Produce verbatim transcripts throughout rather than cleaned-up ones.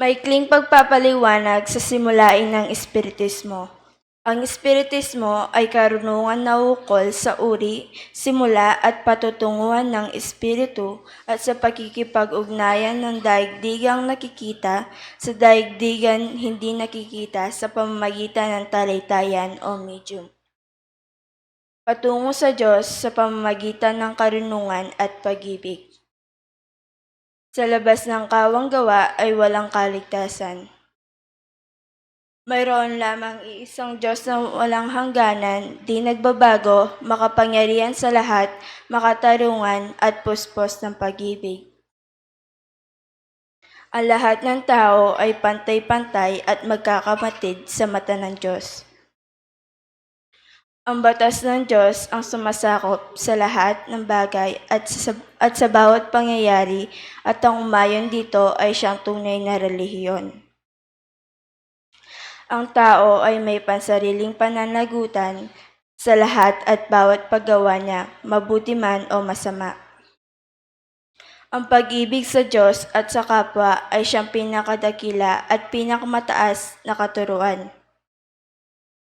Maikling pagpapaliwanag sa simulain ng Espiritismo. Ang Espiritismo ay karunungan na ukol sa uri, simula at patutunguhan ng Espiritu at sa pakikipag-ugnayan ng daigdigang nakikita sa daigdigan hindi nakikita sa pamamagitan ng talitayan o medium. Patungo sa Diyos sa pamamagitan ng karunungan at pag-ibig. Sa labas ng kawang gawa ay walang kaligtasan. Mayroon lamang iisang Diyos na walang hangganan, di nagbabago, makapangyarihan sa lahat, makatarungan, at puspos ng pag-ibig. Ang lahat ng tao ay pantay-pantay at magkakapatid sa mata ng Diyos. Ang batas ng Diyos ang sumasakop sa lahat ng bagay at sa, at sa bawat pangyayari, at ang umayon dito ay siyang tunay na relihiyon. Ang tao ay may pansariling pananagutan sa lahat at bawat paggawa niya, mabuti man o masama. Ang pag-ibig sa Diyos at sa kapwa ay siyang pinakadakila at pinakamataas na katuruan.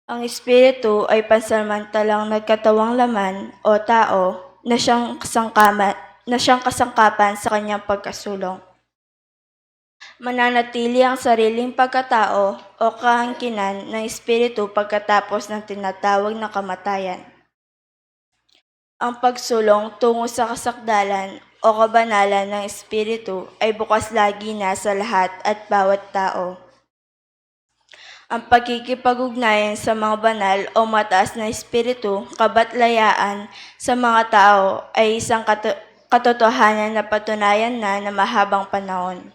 Ang Espiritu ay pansamantalang nagkatawang laman o tao na siyang kasangkama-, na siyang kasangkapan sa kanyang pagkasulong. Mananatili ang sariling pagkatao o kaangkinan ng Espiritu pagkatapos ng tinatawag na kamatayan. Ang pagsulong tungo sa kasakdalan o kabanalan ng Espiritu ay bukas lagi na sa lahat at bawat tao. Ang pakikipag-ugnayan sa mga banal o mataas na espiritu, kabatlayaan sa mga tao ay isang katu-, katotohanan na patunayan na ng mahabang panahon.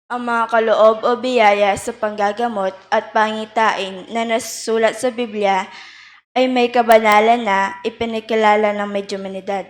Ang mga kaloob o biyaya sa panggagamot at pangitain na nasusulat sa Biblia ay may kabanalan na ipinakilala ng may humanidad.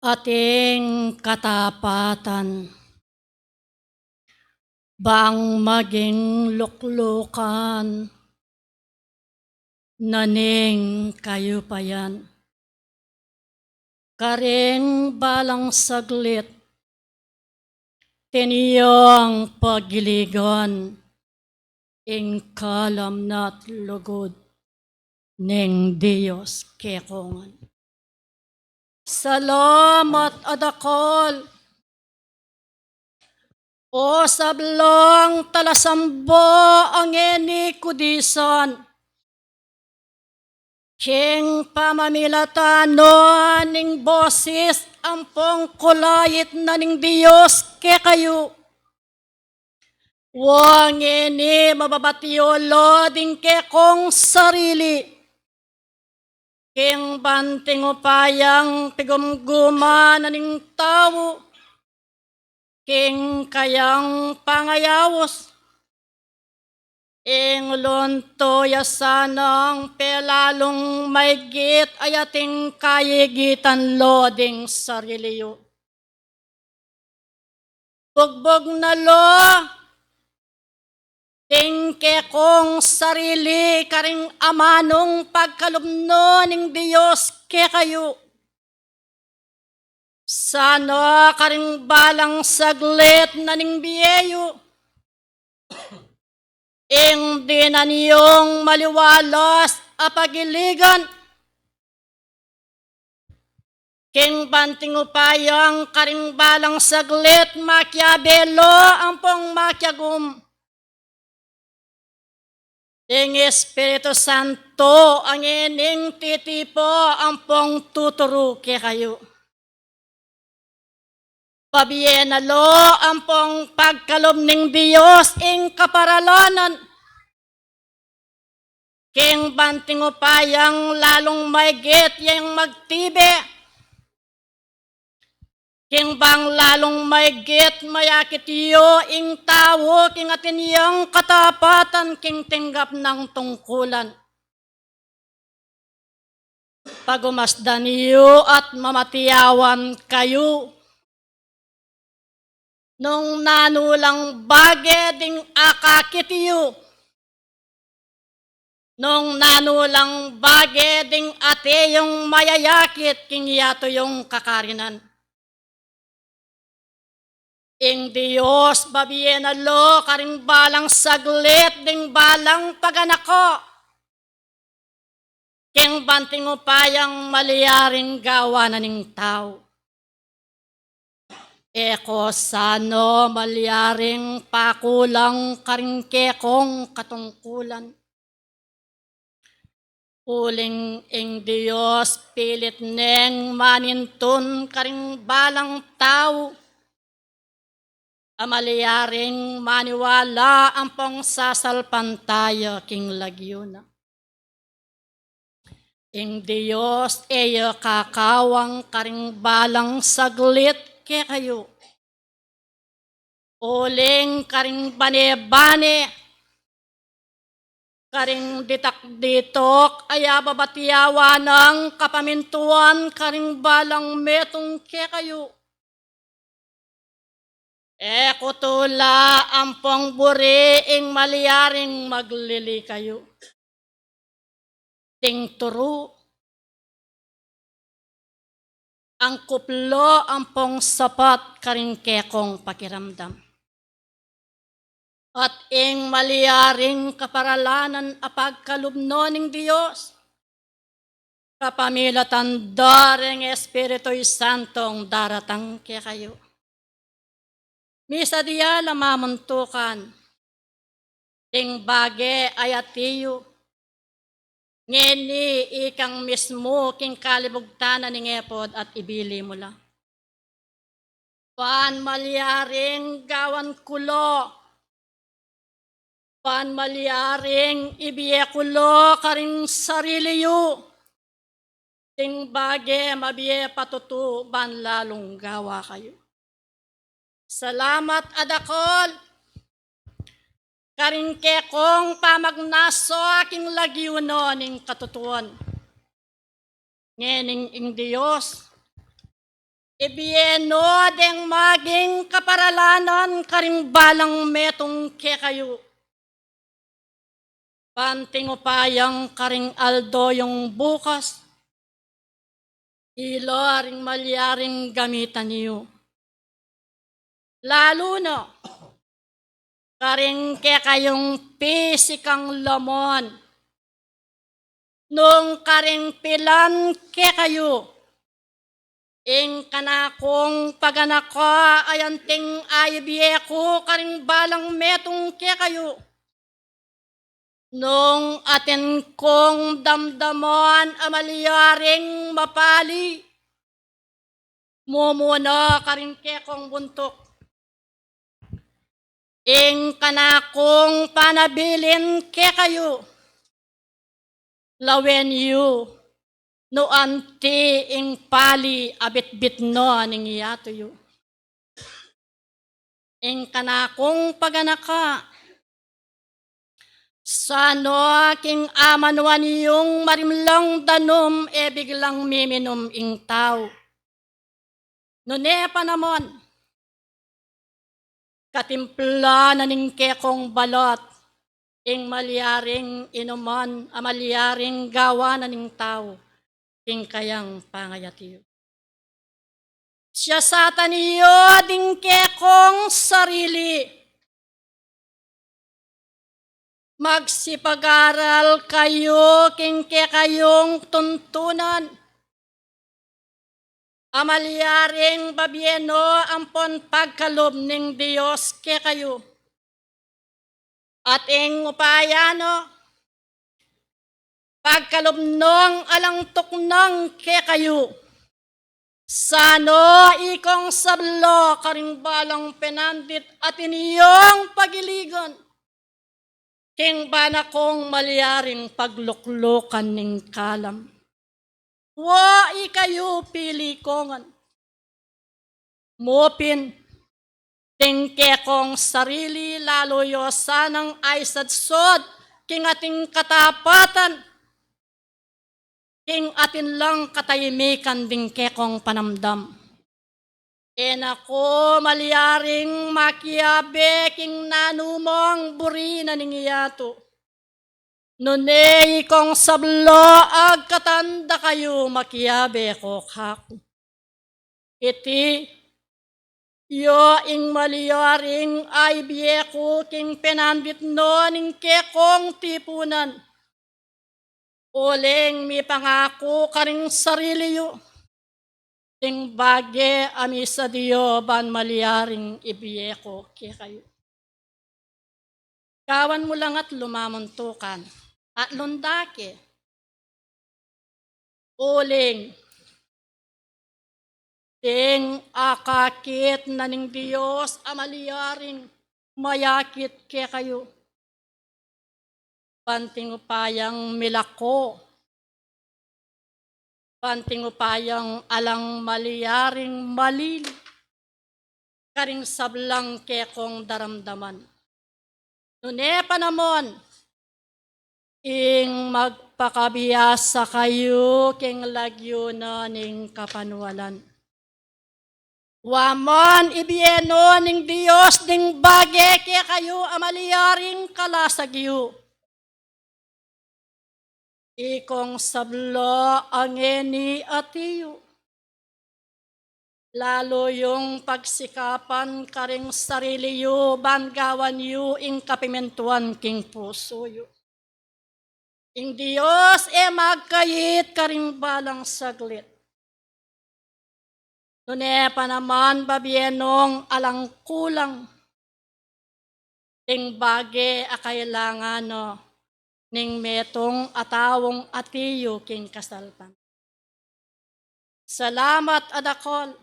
ating katapatan, bang maging luklukan na ning kayupayan. Karing balang saglit, atin yang pagiligan ing kalam na't lugud ning Dios kekongan. Salamat a dakal, o sablang talasamba a ngeni ku disan, king pamamilatan no ning boses ampong kulait na ning Dios kekayu. Wa ngeni mababati yo la ding kekong sarili, king banting upayang pigumguman na ning tau king kayang pangayaus. Ing luntu ya sanang pelalung maigit a ating kayigitan lo ding sarili yu. Bugbug na lo ding kekong sarili karing amanung pagkalub no ning Dios kekayu. Sana karing balang saglit na ning bie yu, ing dinan yung maliwalas a pagiligan, king banting upayang karing balang saglit makiabe lo ampong makiagum. Ing Espiritu Santo a ngening titipo ampong tuturu kekayu. Pabie na lo ampong pagkalub ning Dios ing kaparalanan, king banting upayang lalung maigit yang magtibe, king bang lalung maigit mayakit yu ing tau king atin yang katapatan king tinggap nang tungkulan. Pagumasdan yu at mamatiawan kayu nung nanu lang bage ding akakit yu, nung nanu lang bage ding ate yung mayayakit king yatu yung kakarinan. Ing Dios babie na lo karing balang saglit ding balang paganako, king banting upayang malyaring gawa na ning tau. E ko sana malyaring pakulang karing kekong katungkulan, uling ing Dios pilit neng manintun karing balang tau a malyaring maniwala ampong sasalpantaya king lagyu na. Ing Dios e ya kakawang karing balang saglit kekayu, uling karing bane-bane, karing ditak-ditok a ya babatiawan nang kapamintuan karing balang metung kekayu. E ku tula ampong buri ing malyaring maglili kayu. Ding turu, angkup lo ampong sapat karing kekong pakiramdam. At ing malyaring kaparalanan a pagkalub no ning Dios kapamilatan da ring Espiritu Santong daratang kekayu. Misadya la mamuntukan ding bage a yati yu, ngeni ikang mismu king kalibugtan na ning epod at ibili mu la. Ban malyaring gawan ku lo, ban malyaring ibie ku lo karing sarili yu ding bage mabie patutu ban lalung gawa kayu. Salamat a dakal karing kekong pamagnaso king lagyu no ning katutuan. Ngening ing Dios Ibie no deng maging kaparalanan karing balang metung kekayu. Ban ting upayang karing aldo yung bukas, ila ring malyaring gamitan yu. Lalu na karing kekayung pisikang laman. Nung karing pilan kekayu, ing kanakung paganaka a anting a ibie ku karing balang metung kekayu. Nung atin kung damdaman a malyaring mapali, mumuna karing kekong buntuk. Ing kanakung panabilin kekayu, lawen yu, nu anti ing pali a bitbit no ning yatu yu. Ing kanakung paganaka, sana king amanuan yung marimlang danum e biglang miminum ing tau. Nune pa naman, katimpla na ning kekong balat ing malyaring inuman a malyaring gawa na ning tau king kayang pangayat yu. Siyasatan yu ding kekong sarili. Magsipag-aral kayu king kekayung tuntunan a malyaring babie no ampon pagkalub ning Dios kekayu. At ing upaya no, pagkalub nong alang tuknang kekayu, sana ikong sabla karing balang penandit atin yung pagiligan king bana kong malyaring pagluklukan ning kalam. Wa ikayu pili ko ngan. Mupin, ding kekong sarili lalu yu sanang aisadsud king ating katapatan, king atin lang katahimikan ding kekong panamdam. E na ko malyaring makiabe king nanumang buri na ning yatu. Nune ikong sabla agkatan da kayu makiabe ko kaku. Iti ya ing malyaring aibie ku king penandit no ning kekong tipunan. Uling mipangaku karing sarili yu ding bage a misadi yu ban malyaring ibie ku kekayu. Gawan mu lang at lumamuntukan at lundake. Uling ding akakit na ning Dios a malyaring mayakit kekayu. Ban ting upayang milako, ban ting upayang alang malyaring malili karing sablang kekong daramdaman. Nune pa naman, ing magpakabiasa kayu king lagyu na ning kapanwalan. Wa man ibie no ning Dios ding bage kekayu a malyaring kalasag yu. Ikong sabla a ngeni ati yu. Lalu yung pagsikapan karing sarili yu ban gawan yu ing kapimintuan king pusu yu. Ing Dios e magkait karing balang saglit. Nune pa naman babie nong alang kulang ding bage a kailangan no ning metung a taung ati yu king kasalpan. Salamat a dakal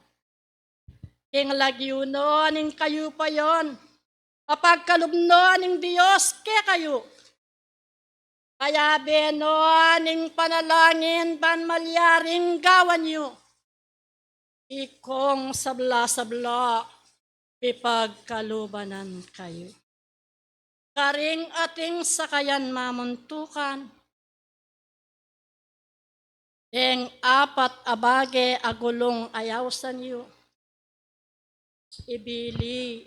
king lagyu no ning kayupayan a pagkalub no ning Dios kekayu. Kayabe no ning panalangin ban malyaring gawan yu. Ikong sabla-sabla, pipagkalubanan kayu. Karing ating sakayan mamuntukan. Deng apat a bage a gulung a ausan yu, ibili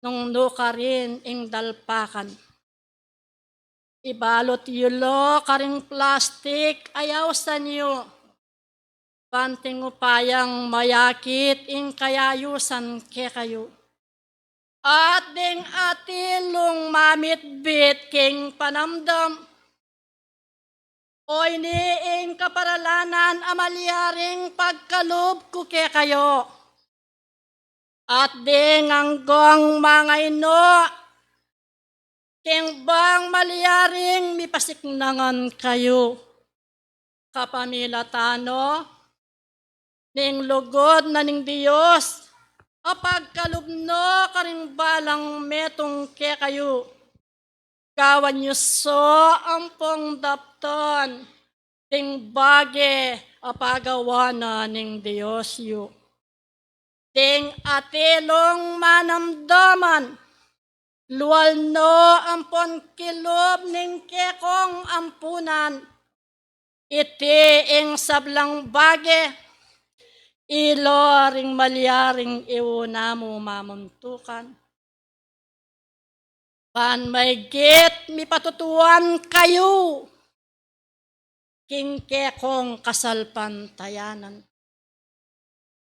nung nukarin ing dalpakan. Ibalut yu lo karing plastik a ausan yu, ban ding upayang mayakit ing kayayusan kekayu. At ding atilung mamitbit king panamdam, o ini ing kaparalanan a malyaring pagkalub ku kekayu. At ding anggang mangainu, king bang malyaring mipasiknangan kayu. Kapamilatan no ning lugud na ning Dios a pagkalub no karing balang metung kekayu. Gawan yu so ampong daptan ding bage a pagawa na ning Dios yu. Ding atilung manamdaman, lual no ampon kilub ning kekong ampunan. Iti ing sablang bage, ilo ring malyaring iuna mu mamuntukan. Ban maigit mipatutuan kayu king kekong kasalpantayanan.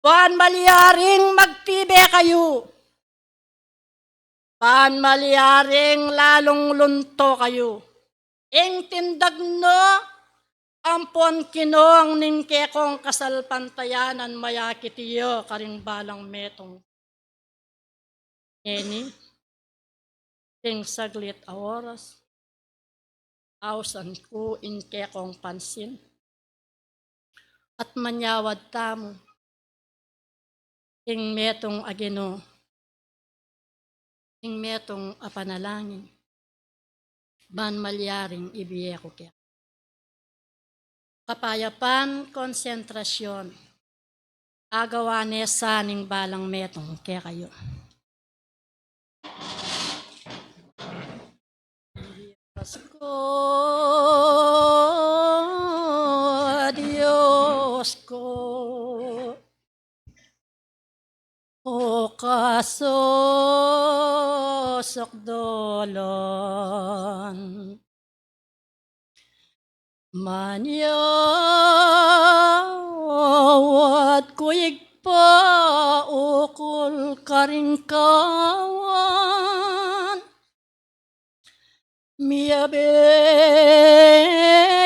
Ban malyaring magtibe kayu. Ban malyaring lalung lunto kayu. Ing tindag no ampon kinong ning kekong kasalpantayanan mayakit yu karing balang metung. Ngeni, king saglit a oras, ausan ku ing kekong pansin. At manyawad tamu ing metung a ginu, ing metung a panalangin, ban malyaring ibie ku kekayu. Kapayapan, konsentrasyon, agawa ne sa ning balang metung kekayu. Dios ko, Dios ko, o kasosokdolan. Manyawad ku, Ibpa, ukul karing kawan. Miyabe,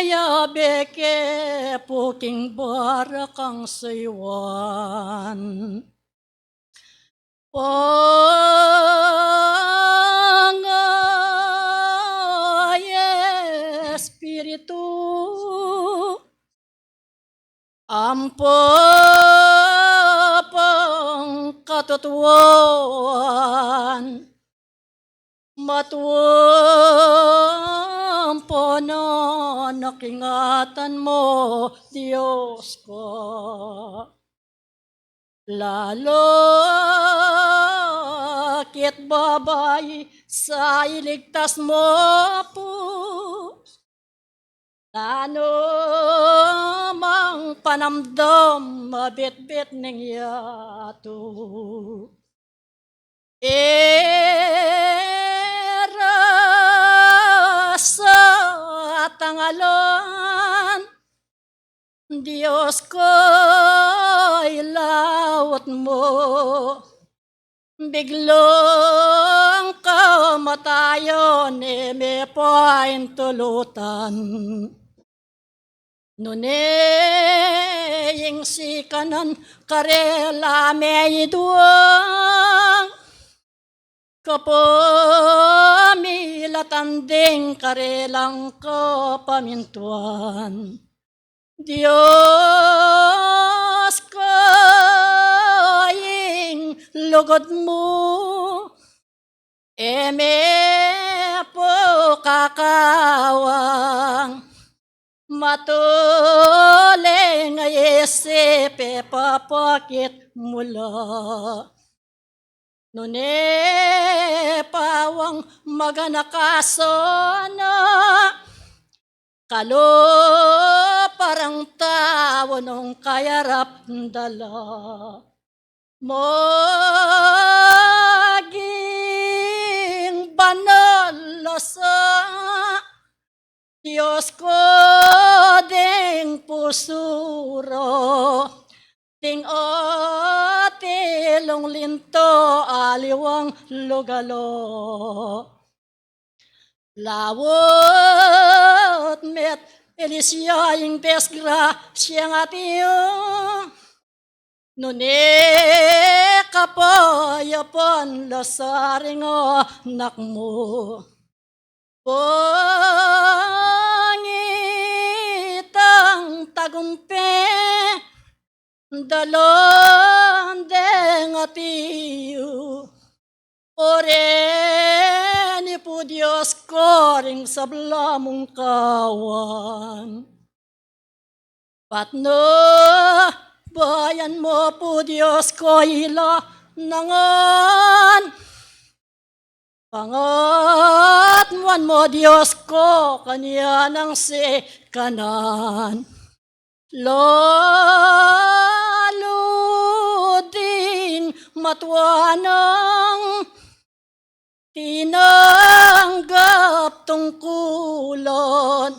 yabe ke pu king barakang suyuan. Pangay Espiritu, ampo pang katutuan, matuang pananak ingatan mo, Dios ko. Lalo kit babai sa iligtas mo pu, nanu mang panamdam mabitbit ning yatu. Era sa tangalan, Dios ko, ilaut mo. Biglung kamatayan e me paintulutan. Nune ing sikanan karela me iduang kapamilatan ding karelang kapamintuan. Dios ko, ing lugud mu e me pu kakawang, matuleng a isip e papakit mu la. Nune pawang maganaka sana Kalupa rang tau nung kayarap da la. Maging banal la sa Dios ku ding pusu ro, ding atilung linto aliwang lugalu. Laut met ilis ya ing desgrasyang atiu, nune kapayapan la sa ring anak mu. Pangitang tagumpe da la deng atiu. O reni pu Dios ku ring sabla mung kawan. Patnubayan mu pu Dios ku ila na ngan. Pangatmuan mu Dios ku kanian nang sikanan. Lalu ding matua nang tinanggap tungkulan.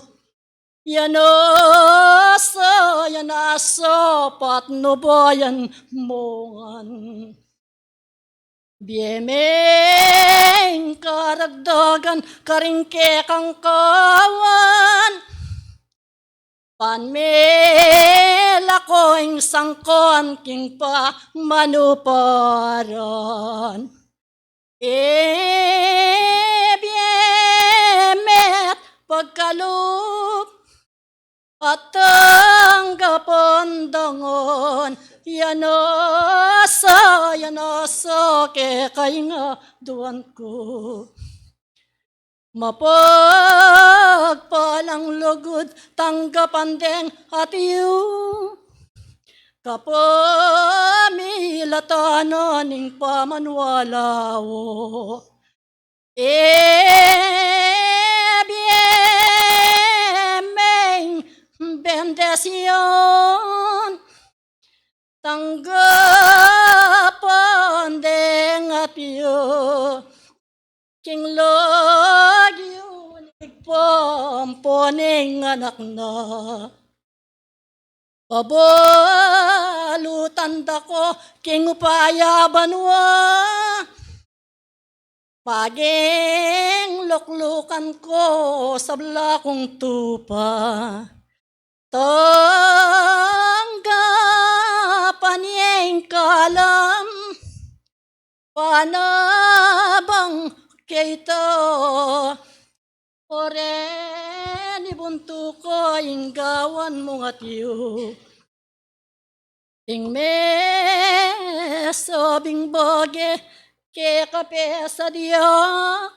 Yan a sa, yan a sa, patnubayan mu ngan. Bie meng karagdagan karing kekang kawan. Pan me la kung sangkon king pamanuparan. E bie met pagkalup at tanggapan da ngan, yan a sa, yan a sa keka ing aduan ku. Mapagpalang lugud tanggapan deng atiu, kapamilatan na ning pamaniwala. E bie meng bendisyun tanggapan deng atiu, king lagyu ning pampuning anak na. Pabalutan da ko king upaya banua, maging luklukan ko sabla kung tupa. Tanggapan ye ing kalam panabang keta. O reni buntu ko ing gawan mung atiu. Ing mesabing bage keka pesadya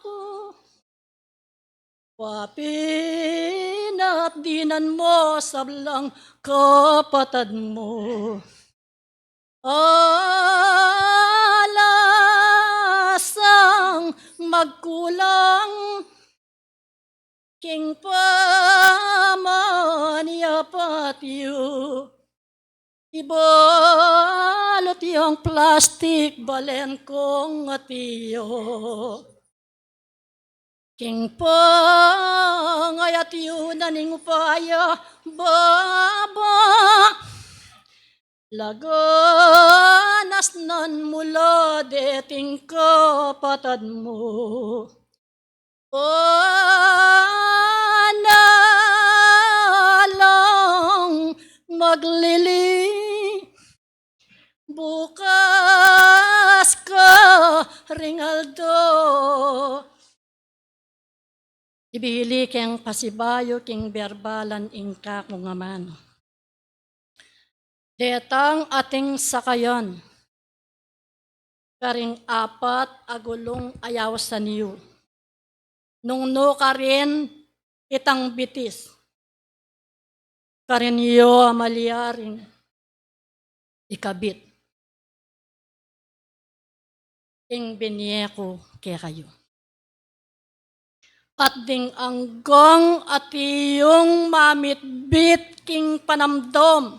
ku, papinat dinan mu sablang kapatad mu. Alasang magkulang king pamaniapat yu, ibalut yang plastik balen kung atiu. King pangayat yu na ning upaya baba, laganas nan mu la deting kapatad mu. Panalang maglili bukas karing aldo. Ibili keng pasibayu king berbalan ing kakung amanu. Detang ating sakayan karing apat a gulung a yausan yu. Nung nu karin itang bitis, karin yu a malyaring ikabit ing binie ku kekayu. At ding anggang atiu ing mamitbit king panamdam,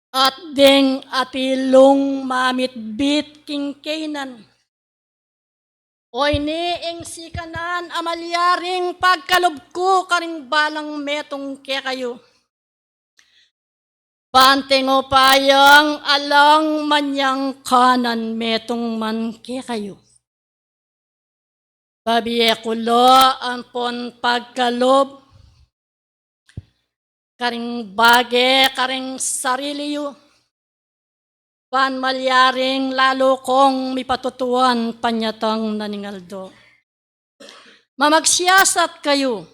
at ding atilung mamitbit king kaynan. O ini ing sikanan a malyaring pagkalub ku karing balang metung kekayu. Ban tinupayang alang manyang kanan metung man kekayu. Babie ku la ampon pagkalub karing bage karing sarili yu, ban malyaring lalu kung mipatutuan panyatang na ning aldo. Mamagsiyasat kayu.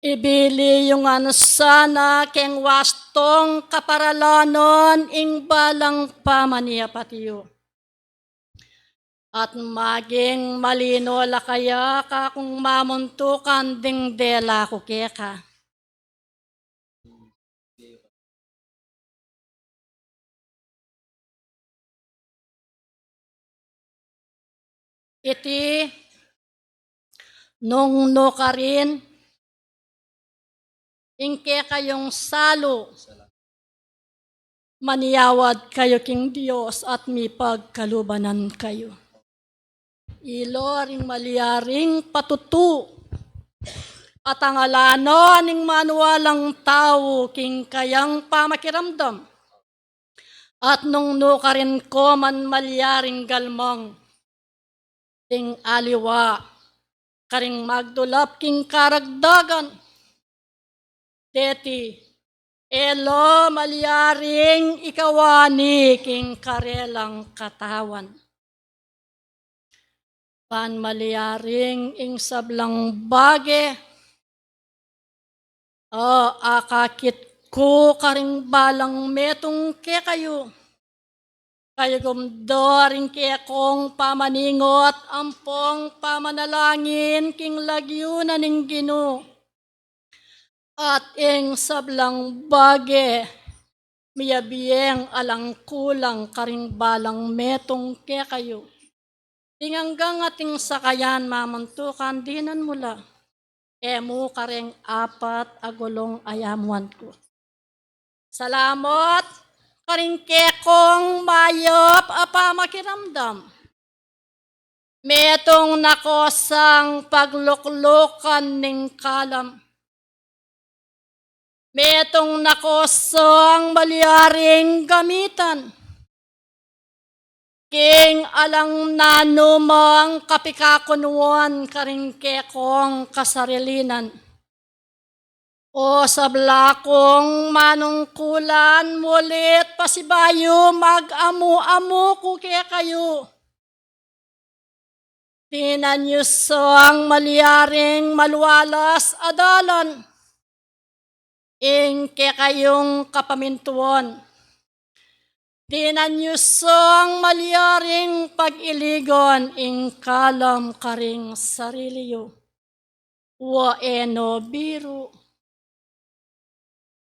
Ibili yu ngan sana keng wastung kaparalanan ing balang pamaniapat yu. At maging malino la kaya kakung mamuntukan ding dela ku keka. Iti, nung nukarin ing kekayung salu, maniyawad kayu king Dios at mipagkalubanan kayu. Ila ring malyaring patutu at angalanan ning manualang tau king kayang pamakiramdam. At nung nukarin ko man malyaring galmang ding aliwa karing magdulap king karagdagan, deti e la malyaring ikawani king karelang katawan. Ban malyaring ing sablang bage a akakit ku karing balang metung kekayu, kayugum da ring kekong pamaningot ampong pamanalangin king lagyu na ning Ginu. At ing sablang bage, miyabieng alang kulang karing balang metung kekayu. Ding anggang ating sakayan mamuntukan dinan mu la. E mu kareng apat a gulung a yamuan ku. Salamat karing kekong mayap a pamakiramdam. Metung na ku sang pagluklukan ning kalam. Metung na ku sang malyaring gamitan king alang nanumang kapikakunuan karing kekong kasarilinan. O sabla kung manungkulan, mulit pasibayu mag-amu-amu ku kekayu. Dinan yu sang malyaring malualas a dalan ing kekayung kapamintuan. Dinan yu sang malyaring pag-iligan ing kalam karing sarili yu. Wa e no biru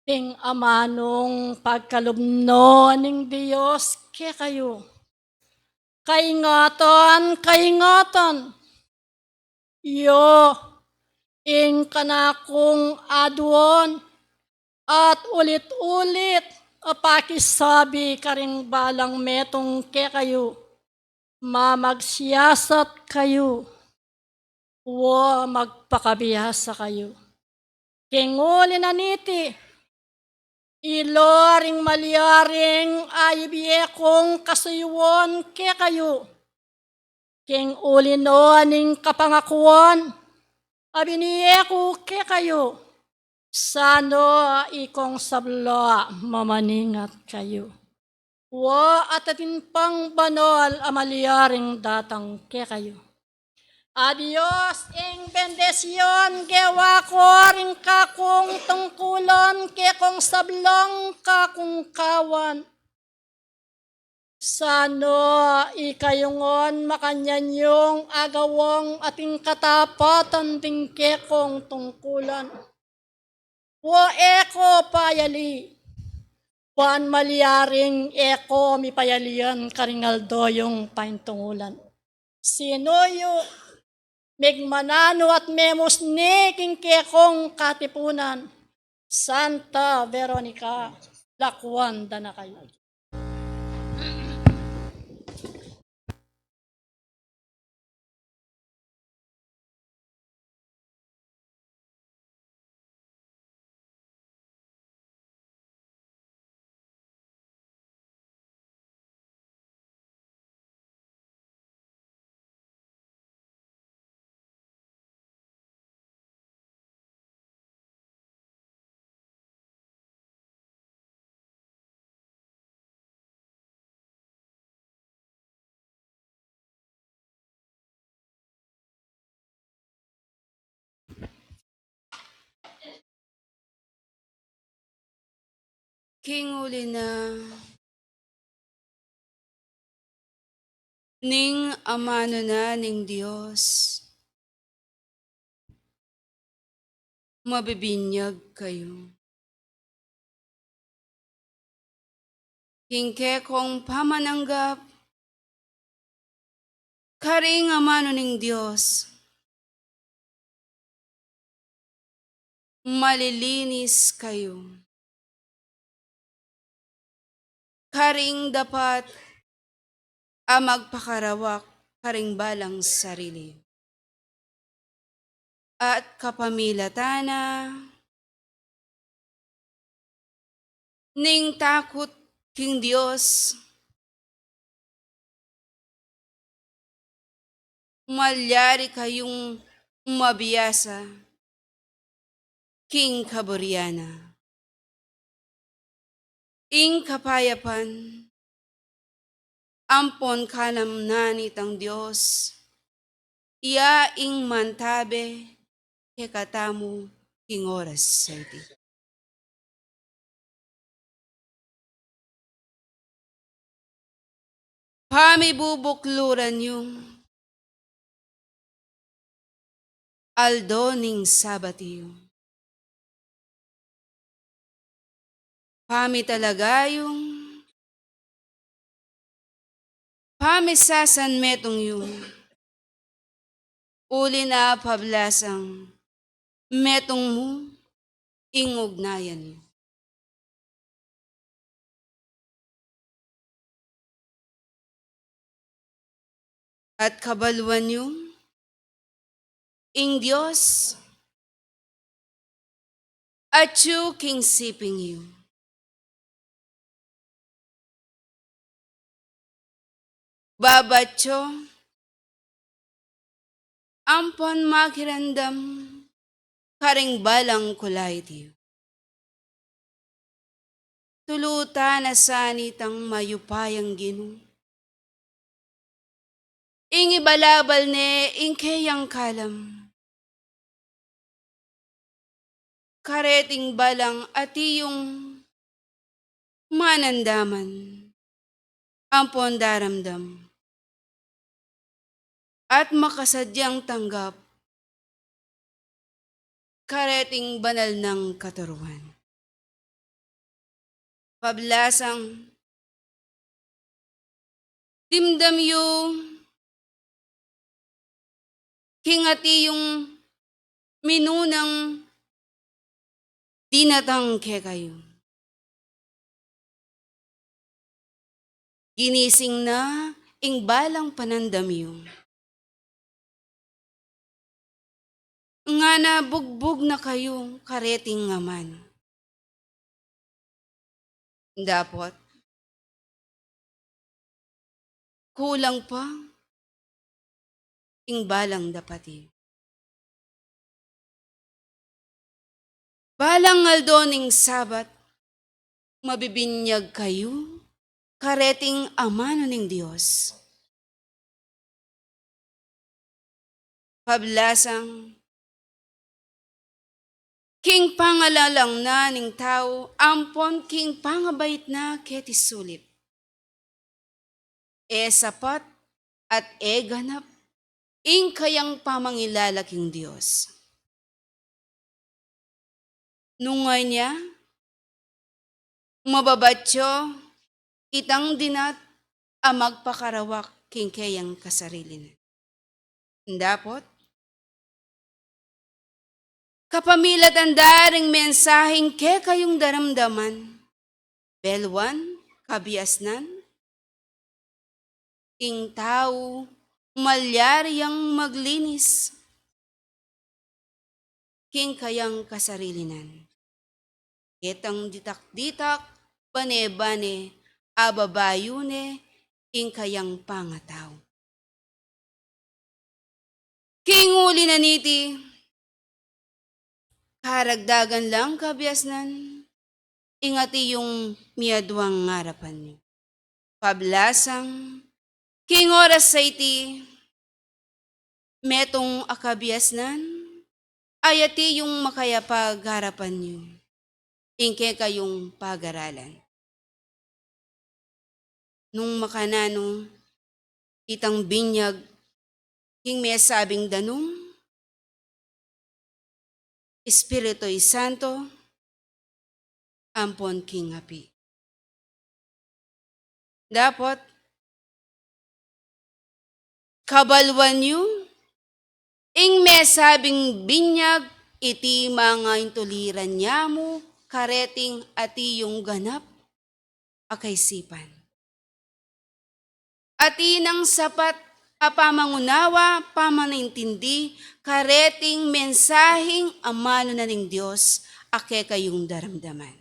ding amanung pagkalub na ning Dios kekayu. Kaingatan, kaingatan yu ing kanakung aduan at ulit-ulit a pakisabi karing balang metung kekayu. Mamagsiyasat kayu, wa magpakabiasa kayu. King uli na niti, ila ring malyaring a ibie kung kasuyuan kekayu. King uli na ning kapangakuan a binie ku kekayu, sana ikong sabla mamaningat kayu. Wa, at atin pang banal a malyaring datang kekayu. A Dios, ing bendisyun gewa ku ring kakung tungkulan kekong sablang kakung kawan. Sana ikayu ngan makanyan yung agawang ating katapatan ding kekong tungkulan. Wa e ko payali, ban malyaring e ko mipayalian karing aldo yung paintungulan. Sinu yu, megmananu at memusni king kekong katipunan. Santa Veronica, lakuan da na kayu. King uli na ning amanu na ning Dios, mabibinyag kayu. King kekong pamananggap karing amanu ning Dios, malilinis kayu karing dapat a magpakarawak karing balang sarili at kapamilatan na ning takut king Dios, malyari kayung mabiasa king kaburian na. Ing kapayapan ampon kalam na nitang Dios, iya ing mantabe kekatamu king oras a iti. Pamibubukluran yu, aldo ning Sabat yu. Pamitalaga yu, pamisasanmetung yu, uli na pablasang metung mu ing ugnayan yu. At kabaluan yu ing Dios atyu king siping yu. Babatyo ampon makiramdam karing balang kulait yu. Tulutan na sa nitang mayupayang Ginu ing ibalabal ne ing keyang kalam kareting balang atiu manandaman ampon daramdam at makasadyang tanggap kareting banal nang katuruan. Pablasang dimdam yu king ati yung minunang dinatang kekayu. Ginising na ing balang panandam yu. Ngana bugbug na kayu kareting amanu. Dapot kulang pa ing balang dapat yu. Balang aldo ning Sabat, mabibinyag kayu kareting amanu ning Dios. Pablasang king pangalalang na ning tau ampon king pangabait na keti sulip, e sapat at e ganap ing kayang pamangilala king Dios. Nung ngeni, mababatyo itang dinat a magpakarawak king keyang kasarili na. Dapot Kapamilatan da ring mensaheng kekayung daramdaman, beluan, kabiasnan, ing tau malyari yang maglinis king kayang kasarilinan. Ketang ditak-ditak, bane-bane, ababayu ne ing kayang pangatau. King uli na niti, karagdagan lang kabiasnan, ing ati yung miyaduang arapan yu. Pablasang, king oras a iti, metung a kabiasnan, ay ati yung makayapag arapan yu, ing kekayung pagaralan. Nung makananu itang binyag king mesabing danum, Espiritu Santo, ampon king api. Dapot, kabaluan yu, ing mesabing binyag, iti mangaintuliran ya mu, kareting ati yung ganap a kaisipan. Ati nang sapat a pamangunawa, pamanintindi, kareting mensaheng amanu na ning Dios a kekayung daramdaman.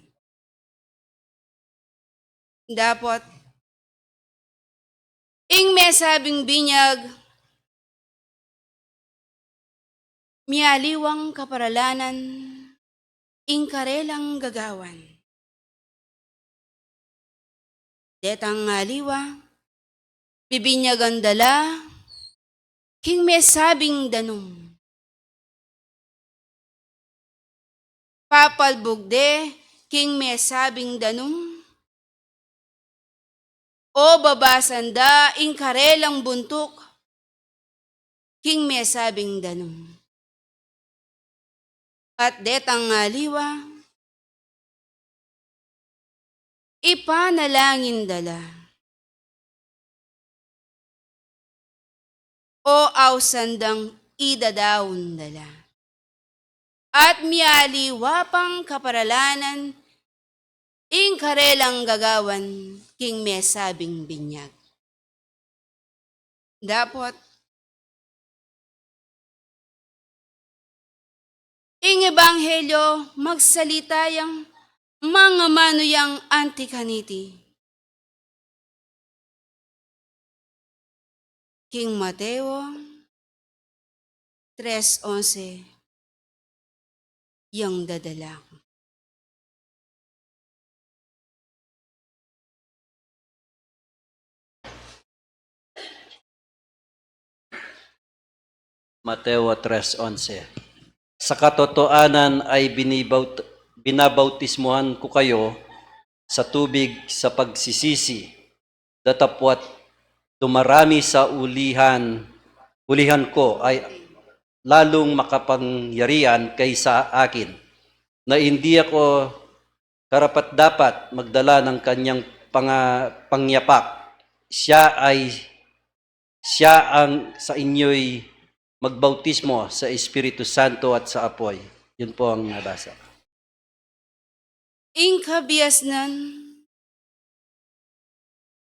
Dapot, ing mesabing binyag, mialiwang kaparalanan ing karelang gagawan. Detang aliwa, bibinyagan da la king mesabing danum. Papalbug de king mesabing danum, o babasan da ing karelang buntuk king mesabing danum. At detang aliwa, ipanalangin da la, o ausan dang idadaun da la. At mialiwa pang kaparalanan ing karelang gagawan king mesabing binyag. Dapot, ing ebanghelyo magsalita yang mangamanu yang anti kaniti. King Mateo tres onse, yang dadala ku. Mateo tres onse. Sa katotoanan ay binibaut-, binabautismuhan ku kayo sa tubig sa pagsisisi, datapwat dumarami sa ulihan, ulihan ko ay lalung makapangyarian kaysa akin, na hindi ako karapat-dapat magdala ng kanyang panga-, pangyapak. Siya ay, siya ang sa inyo'y magbautismo sa Espiritu Santo at sa apoy. Yun po ang nabasa. Ing kabiasnan,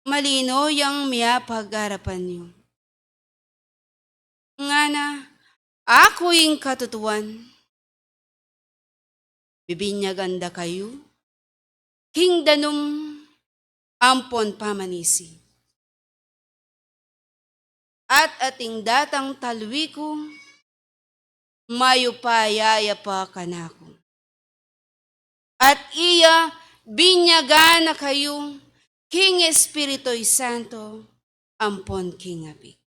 malino yang miyapag-arapan yu. Ngana, aku ing katutuan, bibinyagan da kayu king danum ampon pamanisi. At ating datang talwi ku, mayupaya ya pa kanaku. At iya binyagan na kayu king Espiritu Santo ampon king api.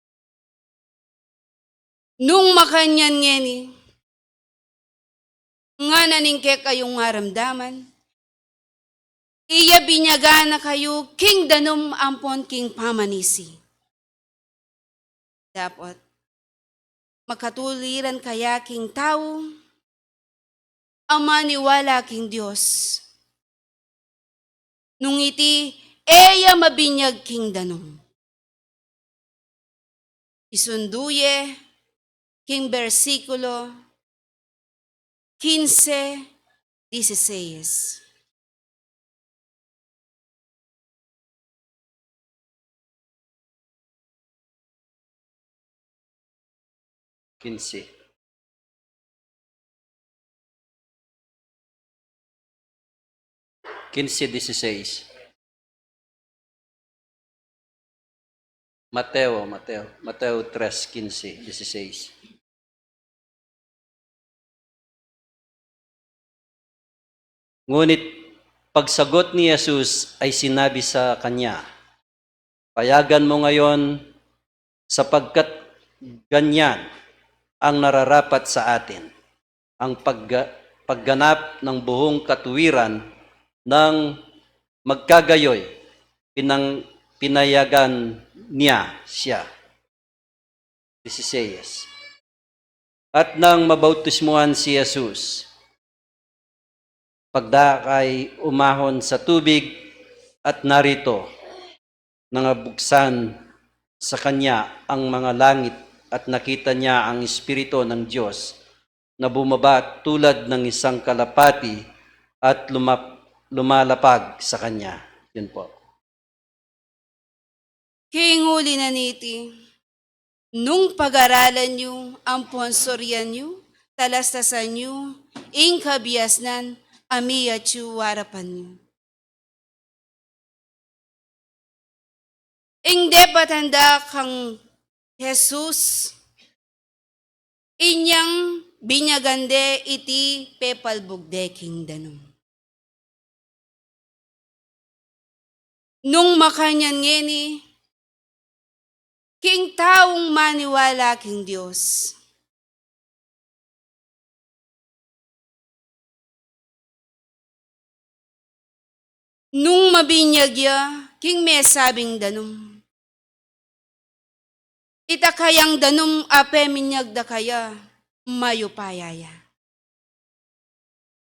Nung makanyan ngeni, ngana ning kekayung aramdaman, iya binyagan na kayu king danum ampon king pamanisi. Dapot, makatuliran kaya king tau a maniwala king Dios, nung iti e ya mabinyag king danum? Isundu ye king bersikulo kinse, dieciséis. Kinse. Kinse dieciséis. Mateo, Mateo, Mateo tres quince, dieciséis. Ngunit pagsagot ni Jesus ay sinabi sa kanya, "Payagan mo ngayon, sapagkat ganyan ang nararapat sa atin, ang pagga-, pagganap ng buong katuwiran." Nang magkagayoy, pinang-, pinayagan niya siya. Dieciséis. At nang mabautismuhan si Jesus, pagdakay umahon sa tubig, at narito, nangabuksan sa kanya ang mga langit, at nakita niya ang Espiritu ng Diyos na bumaba tulad ng isang kalapati at lumap-, lumalapag sa kanya. Yun po. King uli na niti, nung pag-aralan yu ampon surian yu, talastasan yu ing kabiasnan a miyatsu arapan yu. Ing depatan da kang Jesus, inyang binyagan de iti pepalbug de king danum. Nung makanyan ngeni, king taung maniwala king Dios, nung mabinyag ya king mesabing danum, ita kayang danum a peminyag da kaya, mayupaya ya.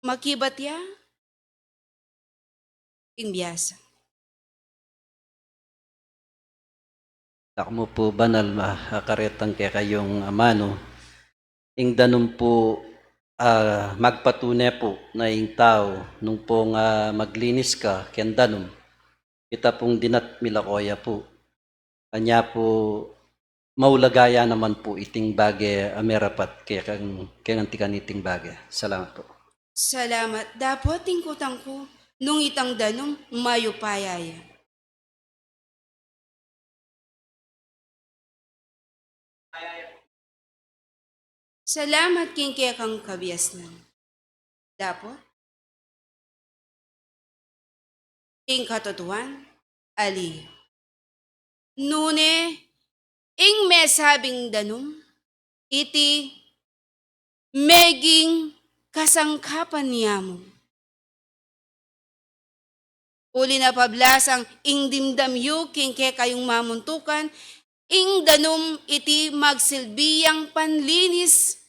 Makibat ya king biasa. Dakmu pu banal a karetang kekayung amanu. Ing danum pu, ah, magpatune pu na ing tau nung pung, ah, maglinis ka keng danum, ita pung dinat milako ya pu. Anya pu, maulaga ya naman pu iting bage a merapat keng, keng anti kaniting bage. Salamat pu. Salamat. Dapot ing kutang ku, nung itang danum, mayupaya ya. Salamat king kekang kabiasnan. Dapot ing katutuan, ali. Nune, ing mesabing danum, iti meging kasangkapan ya mu. Uli na pablasang ing dimdam yu king kekayung mamuntukan, ing danum iti magsilbi yang panlinis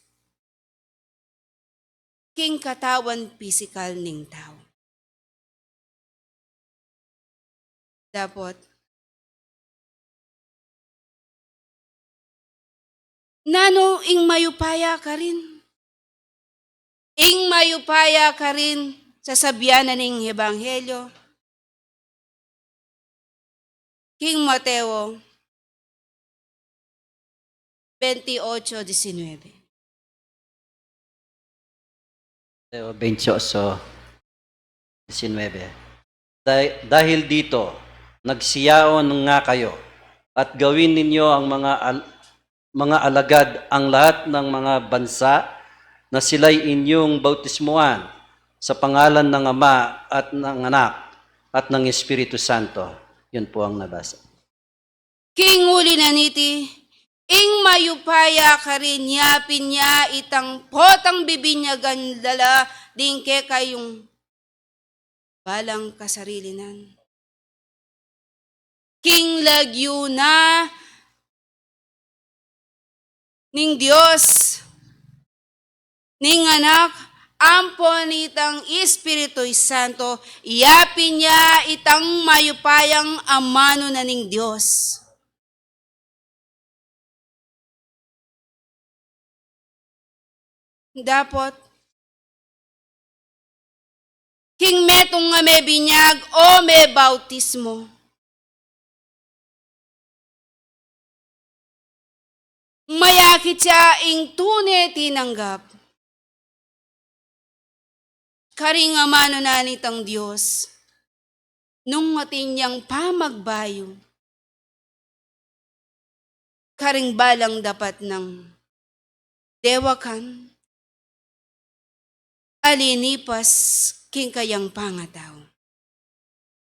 king katawan pisikal ning tau. Dapot, nanu ing mayupaya karin? Ing mayupaya karin, sasabian na ning ebanghelyo king Mateo veintiocho diecinueve. Mateo veintiocho diecinueve. Da-, dahil dito, magsiyaon nga kayo, at gawin ninyo ang mga al-, mga alagad ang lahat ng mga bansa na sila'y inyong bautismuhan sa pangalan ng Ama at ng Anak at ng Espiritu Santo. Yun po ang nabasa. King uli na niti, ing mayupaya karin yapin ya itang potang bibinyagan da la ding kekayung balang kasarilinan. King lagyu na ning Dios, ning Anak, ampon itang Espiritu Santo, yapin ya itang mayupayang amanu na ning Dios. Dapot, king metung a mebinyag o mebautismo. Mayakit ya ing tune tinanggap karing amanu na nitang Dios, nung atin yang pamagbayu karing balang dapat nang dewakan, a linipas king kayang pangatau.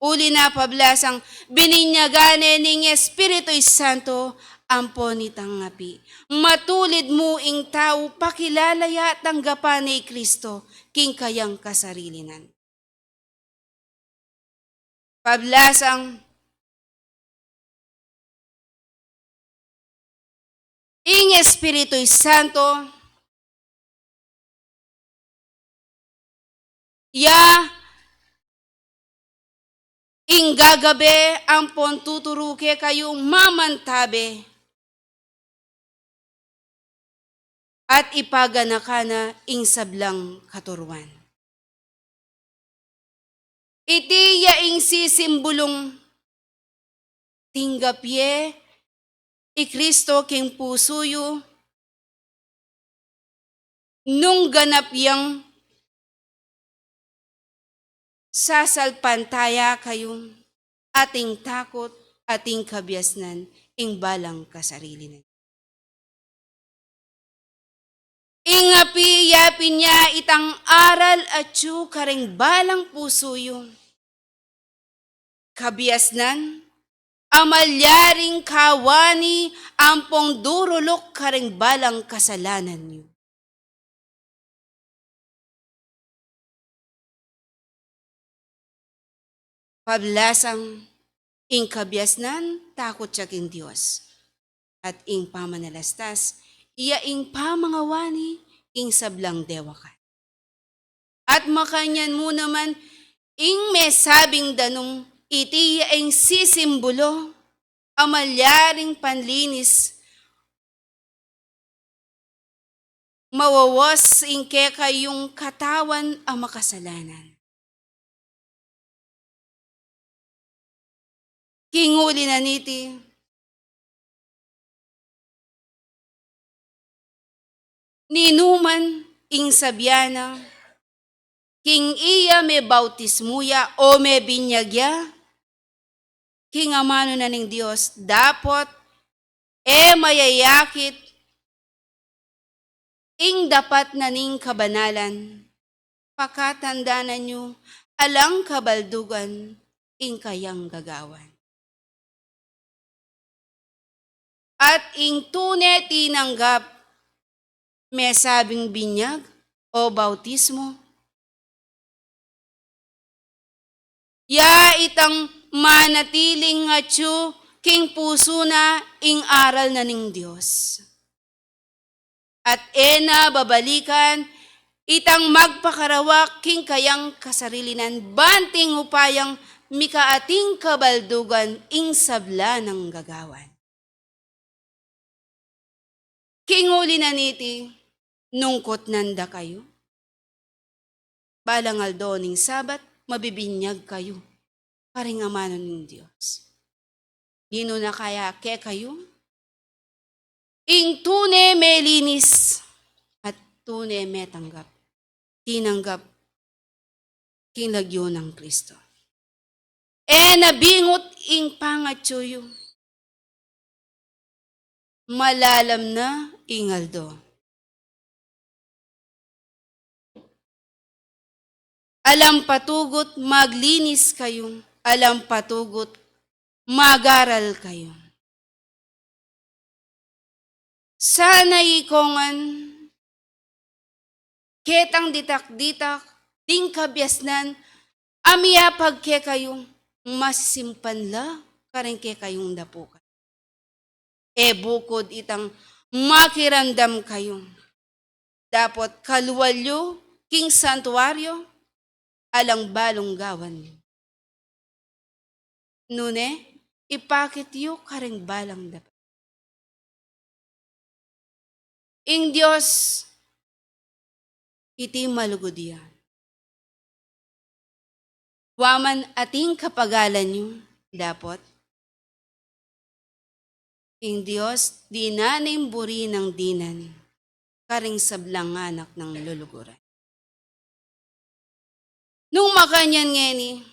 Uli na pablasang bininyagan ne ning Espiritu Santo ampon itang api. Matulid mu ing tau pakilala ya tanggapan ne i Kristo king kayang kasarilinan. Pablasang ing Espiritu Santo, ya ing gagabe ampon tuturu kekayu mamantabe at ipaganakan na ing sablang katuruan. Iti ya ing sisimbulung tinggap ye i Kristo king pusu yu, nung ganap yang sasalpantaya kayu, ating takut, ating kabiasnan, ing balang kasarili na. Ing api ya pin ya itang aral atyu karing balang pusu yu. Kabiasnan, a malyaring kawani ampong duruluk karing balang kasalanan yu. Pablasang ing kabiasnan takut ya king Dios, at ing pamanalastas iya ing pamangawani king sablang dewakan. At makanyan mu naman ing mesabing danum, iti ya ing sisimbulu a malyaring panlinis, mawawas ing kekayung katawan a makasalanan. King uli na niti, ninuman ing sabian na, king iya mebautismu ya o mebinyag ya king amanu na ning Dios, dapot e mayayakit ing dapat na ning kabanalan, pakatandanan yu alang kabaldugan ing kayang gagawan. At ing tune tinanggap, mesabing binyag o bautismo, ya itang manatiling atyu king pusu na ing aral na ning Dios. At e na babalikan itang magpakarawak king kayang kasarilinan, ban ing upayang mikaating kabaldugan ing sabla nang gagawan. King uli na niti, nung kutnan da kayu, balang aldo ning Sabat, mabibinyag kayu karing amanu ning Dios. Ninu na kaya kekayu ing tune melinis at tune metanggap, tinanggap king lagyu nang Kristo? E na bingut ing pangatyu yu. Malalam na ing aldo. Alang patugut maglinis kayu, alang patugut mag-aral kayu. Sana ikongan ketang ditak-ditak ding kabiasnan a miyapag kekayu, masimpan la karing kekayung dapukan. E bukud itang makiramdam kayu, dapot kalual yu king santuaryo, alang balung gawan yu. Nune, ipakit yu karing balang dapat. Ing Dios, iti malugud ya. Wa man ating kapagalan yu, dapot ing Dios dinan ing buri nang dinan karing sablang anak nang luluguran. Nung makanyan ngeni,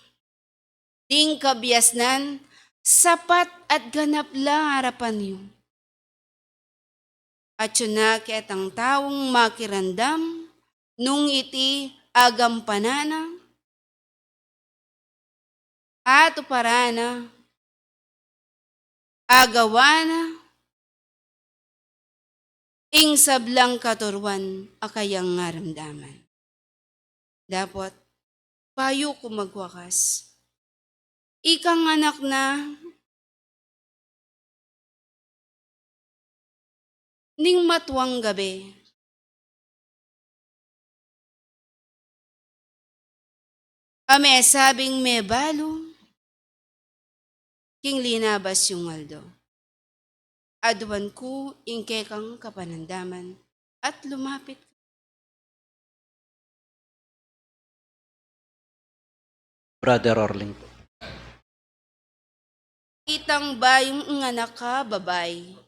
ding kabiasnan sapat at ganap la arapan yu. Atyu na ketang taung makiramdam nung iti agampanan na, atuparan na, agawan na ing sablang katuruan a kayang aramdaman. Dapot, bayu ku magwakas, ikang anak na ning matuang gabe a mesabing mebalu king linabas yung aldo. Aduan ku ing kekang kapanamdaman at lumapit. Brother Orling po. Itang bayung anak ka babai.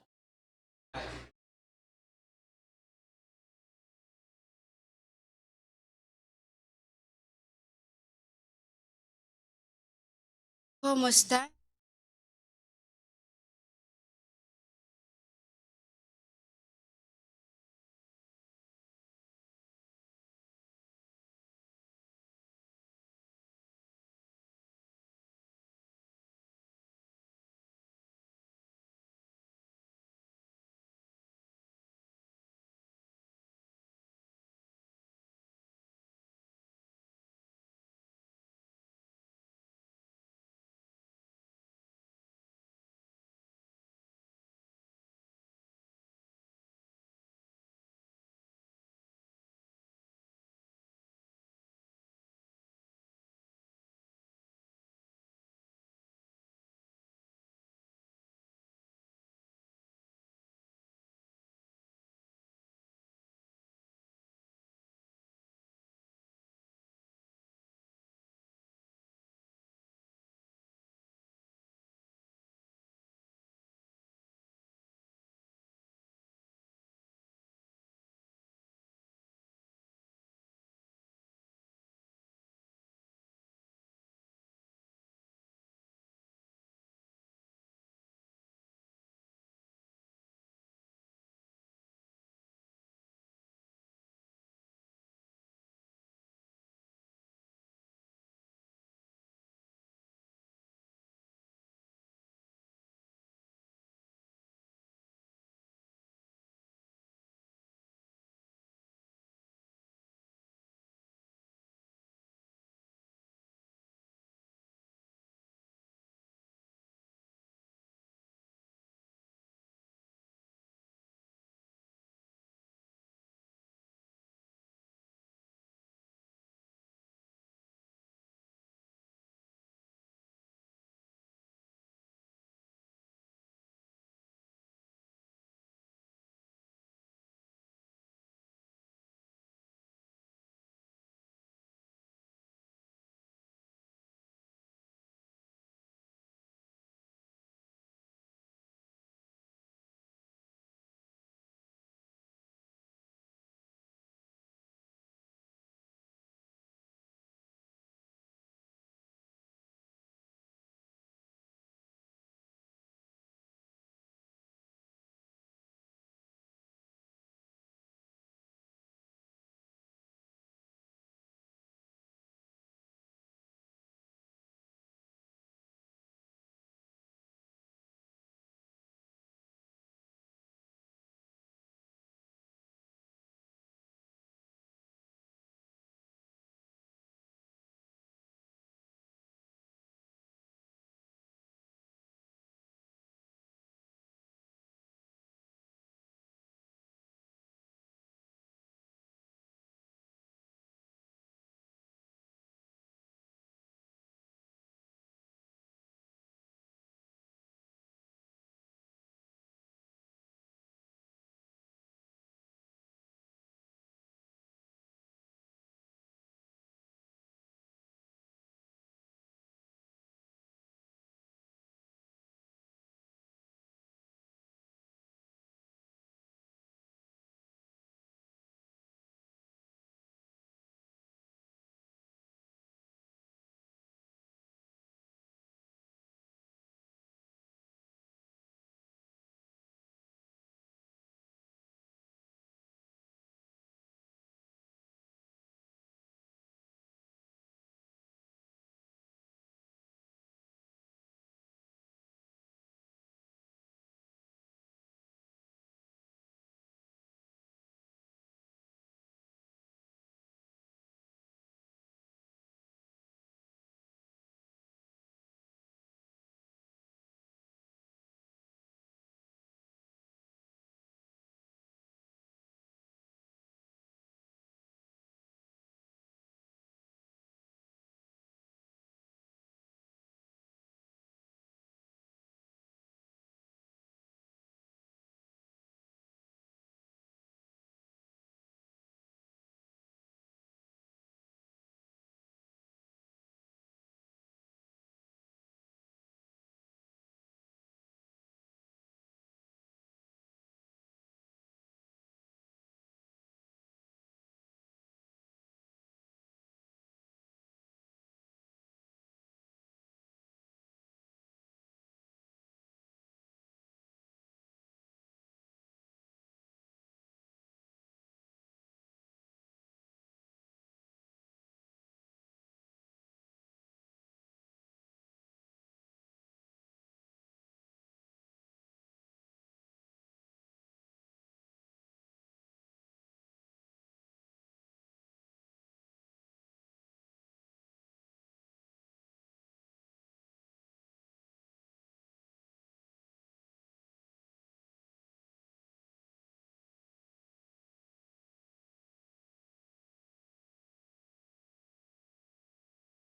Kumusta?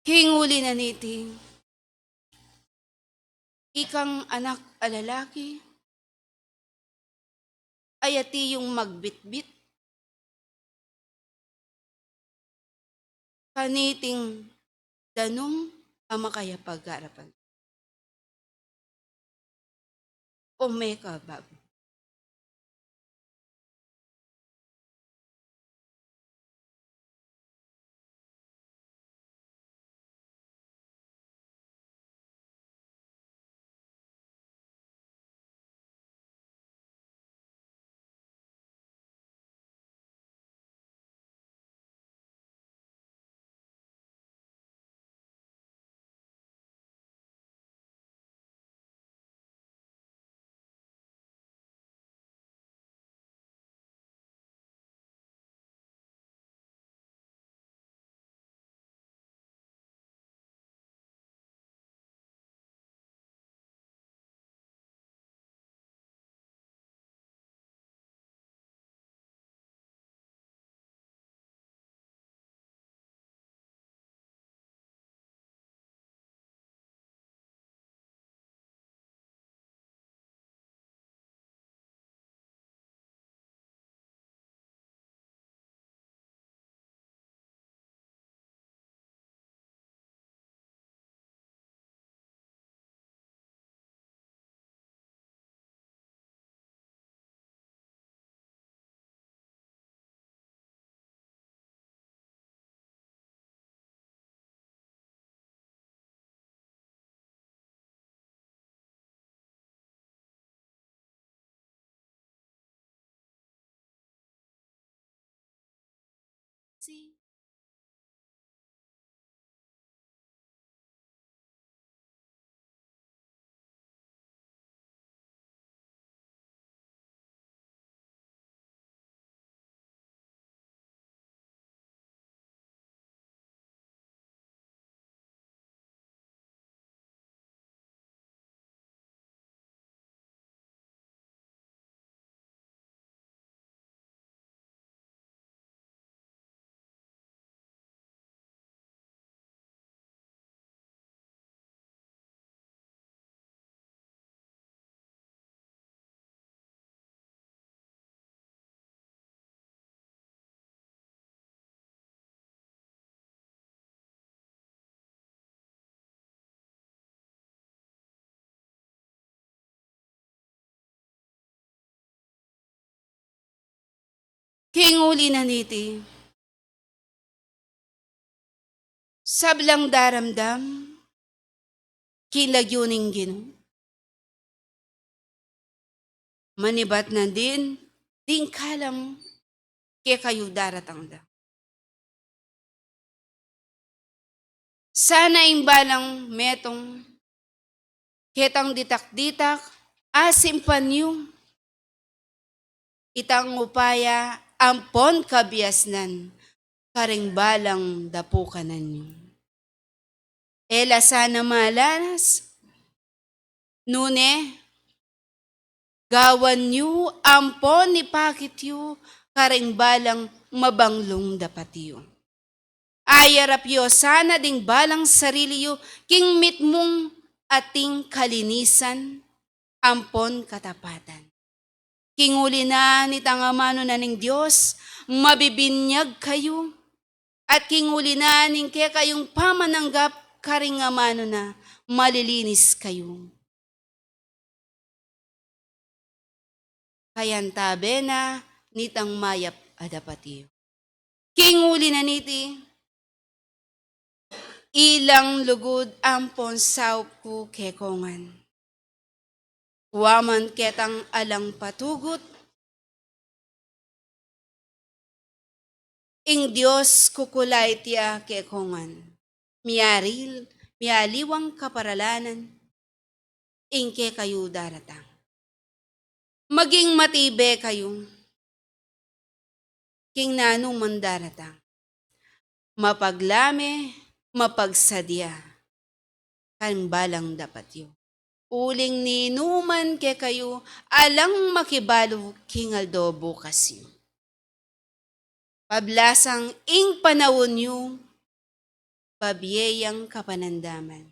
King uli na niti, ikang anak a lalaki, ayati yung magbitbit kaniting danum a makayapag-arapan. O meka babu. King uli na niti, sablang daramdam king lagyu ning Ginu, manibat na din ding kalam kekayu daratang da. Sana ing balang metung ketang ditak-ditak, asimpan yu itang upaya ampon kabiasnan karing balang dapukanan yu. E la sana malanas, nune gawan yu ampon ipakit yu karing balang mabanglung dapat yu. Ayarap yu sana ding balang sarili yu king mitmung ating kalinisan ampon katapatan. King uli na nitang amanu na ning Dios, mabibinyag kayu, at king uli na ning kekayung pamananggap karing amanu na, malilinis kayu. Kayantabe na nitang mayap a dapat yu. King uli na niti, ilang lugud ampon saup ku kekongan. Wa man ketang alang patugut, ing Dios kukulait ya kekongan. Miaril, mialiwang kaparalanan ing kekayu daratang. Maging matibe kayu king nanu man daratang. Mapaglame, mapagsadia karing balang dapat yu. Uling ninu man kekayu, alang makibalu king aldo bukas yu. Pablasang ing panaun yu babie yang kapanandaman.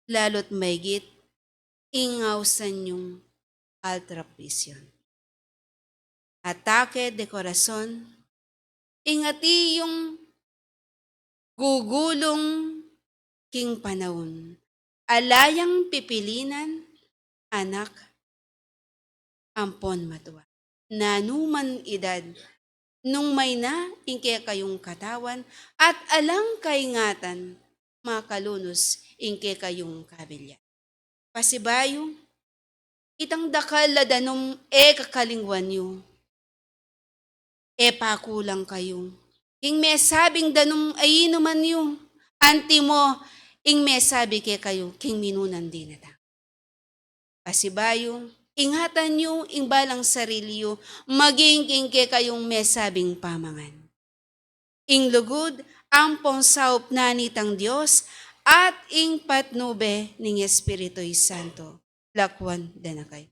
Lalu't maigit ing ausan yung altar of vision. Atake de corazon, ing ati yung gugulung king panaun, ala yang pipilinan, anak ampon matua. Nanuman idad, nung maina ing kekayung katawan, at alang kaingatan, makalunus ing kekayung kabilyan. Pasibayu, itang dakal a danum e kakalingwan yu, e pakulang kayu king mesabing danum a inuman yu, antimo ing mesabi kekayu king minunan dinatang. Pasibayu, ingatan yu ing balang sarili yu, maging king kekayung mesabing pamangan. Ing lugud ampong saup na nitang Dios at ing patnube ning Espiritu Santo. Lakuan da na kayu.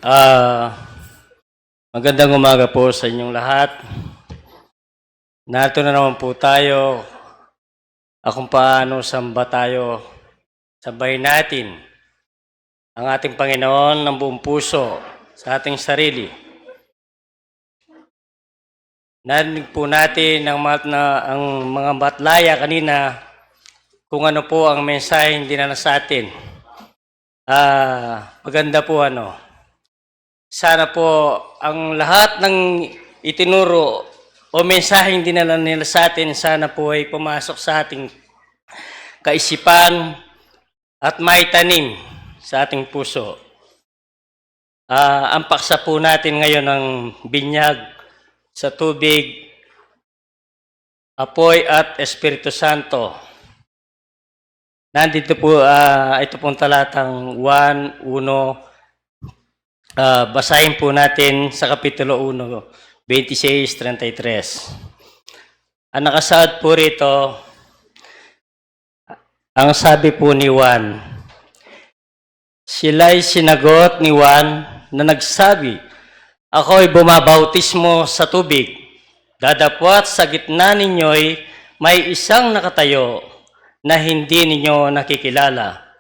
Ah, magandang umaga po sa inyong lahat. Narito na naman po tayo. Kung paano samba tayo, sambahin natin ang ating Panginoon ng buong puso sa ating sarili. Narinig po natin ang, mat- na, ang mga matlaya kanina kung ano po ang mensaheng dinala sa atin. Ah, maganda po ano. Sana po ang lahat ng itinuro o mensaheng dinala nila sa atin, sana po ay pumasok sa ating kaisipan at maitanim sa ating puso. Ah, ang paksa po natin ngayon ang binyag sa tubig, apoy at Espiritu Santo. Nandito po, ah, ito pong talatang one, uno, ah, basahin po natin sa Kapitulo uno, twenty-six, treinta y tres. Ang nakasaad po rito, ang sabi po ni Juan, sila'y sinagot ni Juan na nagsabi, "Ako'y bumabautismo sa tubig. Dadapwat sa gitna ninyo'y may isang nakatayo na hindi ninyo nakikilala."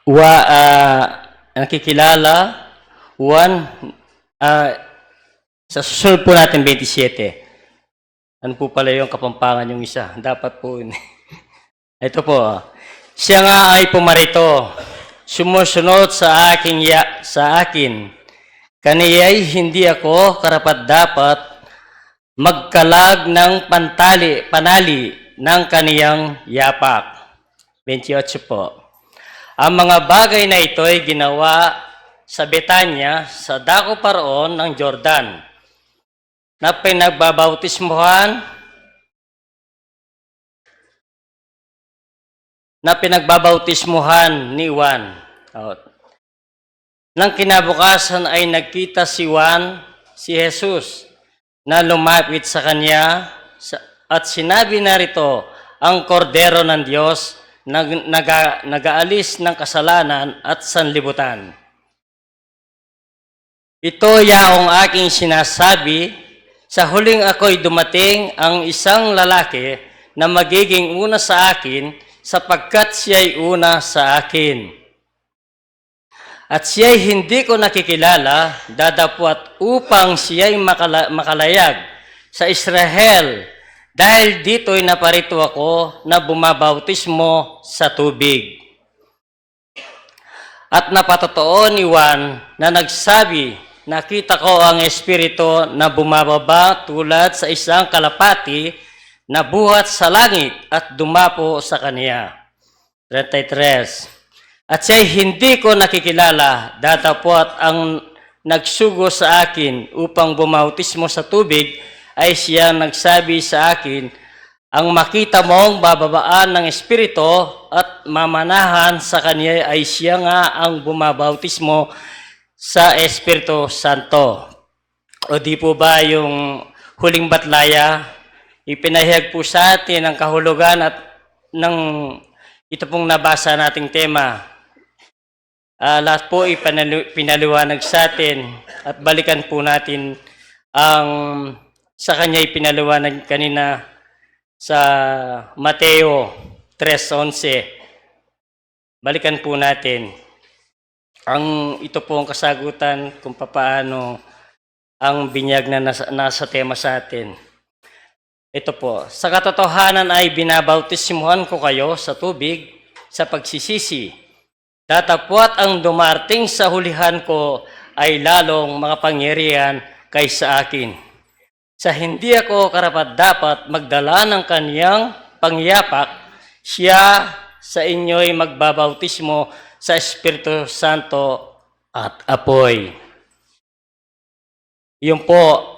Wa, ah, nakikilala, Juan, ah, sa susunod po natin, twenty-seven. Ano po pala yung Kapampangan yung isa? Dapat po yun. Ito po, ah. Siya nga ay pumarito, sumusunod sa aking ya-, sa akin. Kaniya'y hindi ako karapat-dapat magkalag ng pantali, panali ng kaniyang yapak. Twenty-eight po. Ang mga bagay na ito'y ginawa sa Betania, sa dako pa roon ng Jordan, na pinagbabautismuhan, na pinagbabautismuhan ni Juan. O, nang kinabukasan ay nagkita si Juan, si Jesus, na lumapit sa kanya, sa-, at sinabi, "Narito ang Kordero ng Diyos na naga-, nag-aalis ng kasalanan at sanlibutan." Ito ya ang aking sinasabi, sa huling ako'y dumating ang isang lalaki na magiging una sa akin, sapagkat siya'y una sa akin. At siya'y hindi ko nakikilala, dadapwat upang siya'y makala-, makalayag sa Israel, dahil dito'y naparito ako na bumabautismo sa tubig. At napatotoo ni Juan na nagsabi, "Nakita ko ang Espiritu na bumababa tulad sa isang kalapati na buhat sa langit at dumapo sa kaniya." Treinta y tres. At siya'y hindi ko nakikilala, datapwat ang nagsugo sa akin upang bumautismo sa tubig ay siyang nagsabi sa akin, "Ang makita mong bababaan ng Espiritu at mamanahan sa kanya ay siya nga ang bumabautismo sa Espiritu Santo." O di po ba yung huling batlaya, ipinahayag po sa atin ang kahulugan at ng ito pong nabasa nating tema. Ah, lahat po ipanalu-, pinaliwanag sa atin at balikan po natin ang sa kanya ipinaliwanag kanina sa Mateo tres onse. Balikan po natin ang ito po ang kasagutan kung papaano ang binyag na nasa, nasa tema sa atin. Ito po, sa katotohanan ay binabautismuhan ko kayo sa tubig sa pagsisisi. Datapwat ang dumarting sa hulihan ko ay lalong makapangyarihan kaysa akin. Sa hindi ako karapat-dapat magdala ng kaniyang pangyapak, siya sa inyo'y magbabautismo sa Espiritu Santo at apoy. Yun po,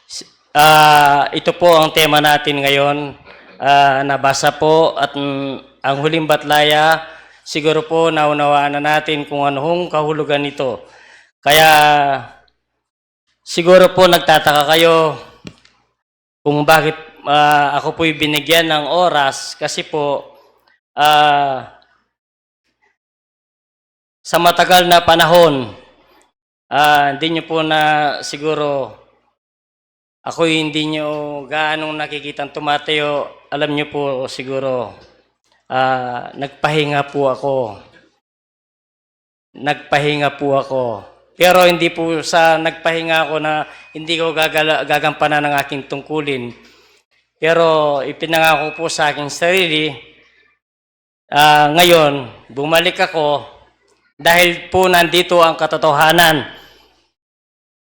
s-, ah, ito po ang tema natin ngayon. Ah, nabasa po at, mm, ang huling batlaya, siguro po naunawaan na natin kung ano hong kahulugan nito. Kaya siguro po nagtataka kayo kung bakit, ah, ako po'y binigyan ng oras kasi po, ah, sa matagal na panahon, ah, hindi niyo po na siguro, ako hindi niyo gaanong nakikitang tumatayo, alam niyo po siguro, ah, nagpahinga po ako. Nagpahinga po ako. Pero hindi po sa nagpahinga ako na hindi ko gagala-, gagampanan ang aking tungkulin. Pero ipinangako po sa aking sarili, ah, ngayon, bumalik ako dahil po nandito ang katotohanan.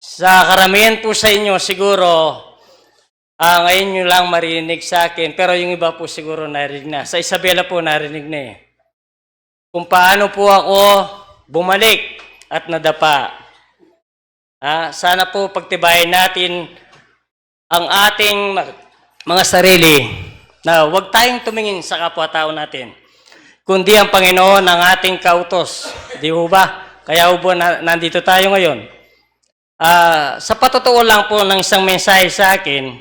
Sa karamihan po sa inyo, siguro, ah, ngayon nyo lang marinig sa akin, pero yung iba po siguro narinig na. Sa Isabela po, narinig na eh. Kung paano po ako bumalik at nadapa. Ah, sana po pagtibayin natin ang ating ma-, mga sarili na huwag tayong tumingin sa kapwa-tao natin, kundi ang Panginoon ang ating kautos. Di ho ba? Kaya ho ba na, nandito tayo ngayon? Ah, sa patotoo lang po ng isang mensahe sa akin,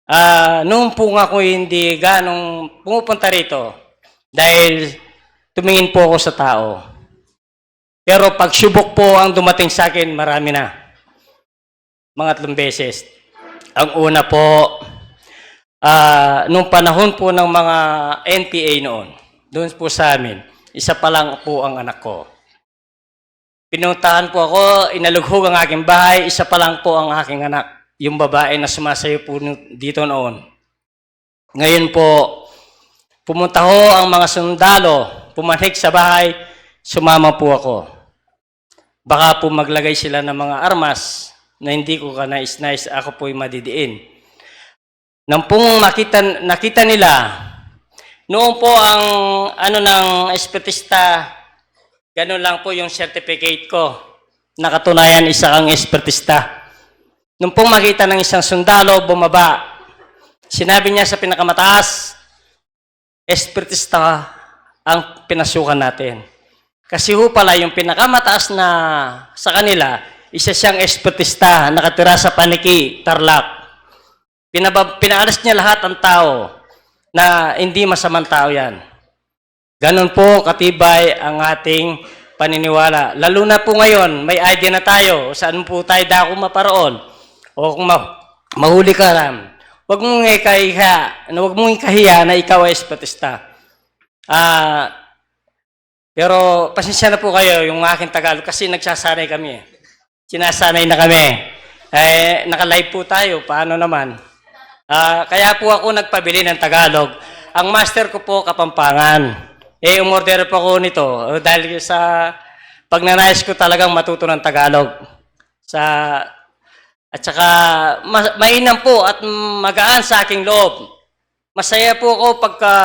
ah, noon po nga ako hindi ganong pumupunta rito dahil tumingin po ako sa tao. Pero pagsubok po ang dumating sa akin, marami na. Mga tatlong beses. Ang una po, ah, nung panahon po ng mga N P A noon, doon po sa amin, isa pa lang po ang anak ko. Pinuntahan po ako, inalughob ang aking bahay, isa pa lang po ang aking anak, yung babae na sumasayo po nu-, dito noon. Ngayon po, pumunta ho ang mga sundalo, pumanik sa bahay, sumama po ako. Baka po maglagay sila ng mga armas na hindi ko kanais-nais, ako po'y madidiin. Nang pong makita, nakita nila, noon po ang ano ng espiritista, ganun lang po yung certificate ko. Nakatunayan, isa kang espiritista. Nung pong makita ng isang sundalo, bumaba. Sinabi niya sa pinakamataas, "Espiritista ang pinasukan natin." Kasi ho pala, yung pinakamataas na sa kanila, isa siyang espiritista, nakatira sa Paniki, Tarlac. Pinaba-, pinaalis niya lahat ang tao na hindi masamang tao yan. Ganun po katibay ang ating paniniwala. Lalo na po ngayon, may idea na tayo saan po tayo dako maparoon. O kung ma-, mahuli ka lang, wag mong ikahiya, wag mong ikahiya na ikaw ay espiritista. Ah, pero pasensya na po kayo yung aking Tagalog kasi nagsasanay kami eh. Sinasanay na kami. Eh, naka-live po tayo. Paano naman? Ah, kaya po ako nagpabili ng Tagalog. Ang master ko po, Kapampangan. Eh, umorder po ako nito. Eh, dahil sa pagnanais ko talagang matuto ng Tagalog. Sa, at saka, ma-, mainam po at magaan sa aking loob. Masaya po ako pagka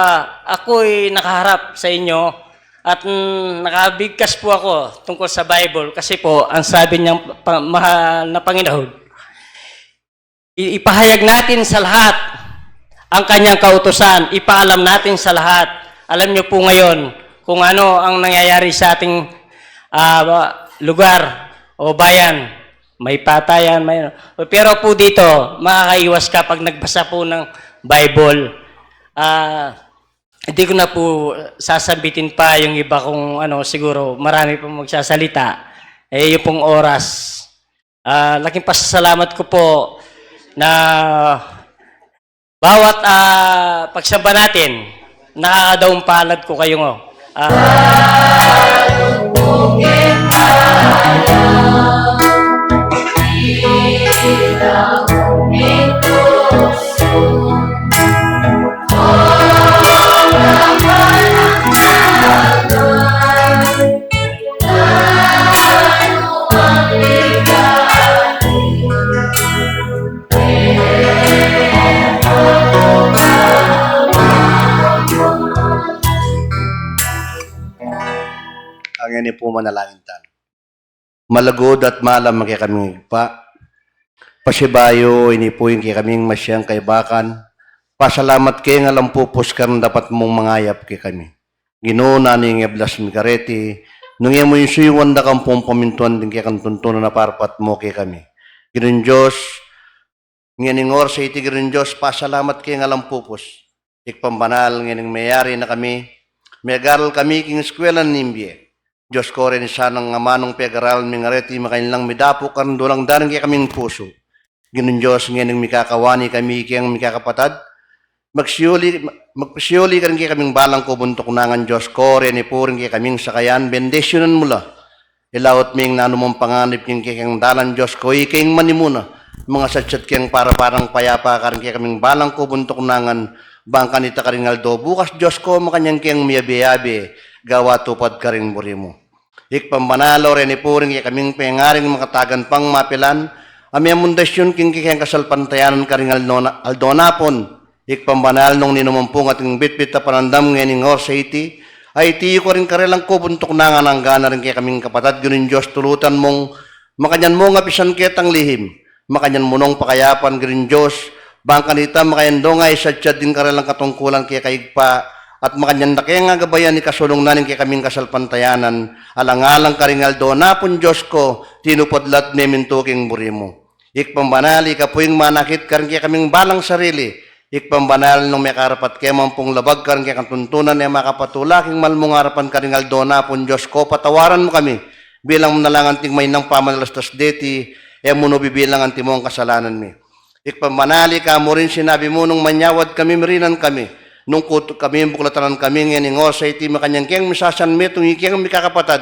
ako'y nakaharap sa inyo at, mm, nakabigkas po ako tungkol sa Bible kasi po, ang sabi niyang pa-, mahal na Panginoon, i-, ipahayag natin sa lahat ang kanyang kautusan, ipaalam natin sa lahat. Alam niyo po ngayon kung ano ang nangyayari sa ating, ah, lugar o bayan. May patayan, may, pero po dito, makakaiwas ka pag nagbasa po ng Bible. Ah, hindi ko na po sasambitin pa yung iba kung ano, siguro marami pong magsasalita. Eh, yung pong oras. Ah, laking pasasalamat ko po na bawat, ah, pagsamba natin, nakakadaung palad ko kayo, ngo. Ah, Ngeni pu manalangin tamu. Malugud at maalam a kekaming Ibpa, pasibayu ini pu ing kekaming masyang kaibakan. Pasalamat ke ngan alang pupus kareng dapat mung mangayap kekami. Ginu, nanu ing eblas mi kareti, nung e mu ing suyuan da kang pung pamintuan ding kekang tuntunan a parpat mu kekami. Ginung Dios, ngening oras a iti, Ginung Dios, pasalamat ke ngan alang pupus. Ibpang banal, ngening meyari na kami, megaral kami king eskuelan ning bie. Dios ko, reni sanang amanung pegaralan mi ngan reti, makainlang midapu karing dulang da ring kekaming pusu. Ginung Dios, ngening mikakawani kami keng mikakapatad, magsiuli, magpasiuli karing kekaming balang kubung tuknangan, Dios ko, reni pu ring kekaming sakayan, bendisyunan mu la. Ilaut ming nanu mung panganib king kekeng dalan, Dios ko, ika ing manimuna, mangasatsat keng para-parang payapa karing kekaming balang kubung tuknangan, bang kanita karing aldo bukas, Dios ko, makanyan keng miyabe-yabe, gawa tupad karing buri mu. Ikpang banal, o reni pu ring kekaming pengaring makatagan pang mapilan a memundasyon king kekeng kasalpantayanan karing aldo na, aldo napun. Ikpang banal, nung ninumung pung ating bitbit a panandam ngening oras a iti, a iti yu karing karelang kubung tuknangan, anggana ring kekaming kapatad, Ginung Dios, tulutan mung makanyan mung apisan ketang lihim, makanyan mu nong pakayapan, Ginung Dios, bang kanita makanyan dong isatsat ding karelang katungkulan keka Ibpa, at makanyan da keng agabayan ikasulung na ning kekaming kasalpantayanan, alang-alang karing aldo napun, Dios ko, tinupad la at memintu king buri mu. Ikpang banal, ika pu ing manakit karing kekaming balang sarili. Ikpang banal, nung mekarapat ke man pung labag karing kekang tuntunan, e makapatula king malmung arapan karing aldo napun, Dios ko, patawaran mu kami. Bilang mu na lang anting mainang pamanalastas deti, e mu no bibilang antimong kasalanan mi. Ikpang banal, ika mu rin sinabi mu, nung manyawad kami, mirinan kami. Nung kutuk kami, buklatan kami, ngening oras a iti makanyan keng misasanmetung ikeng mikakapatad.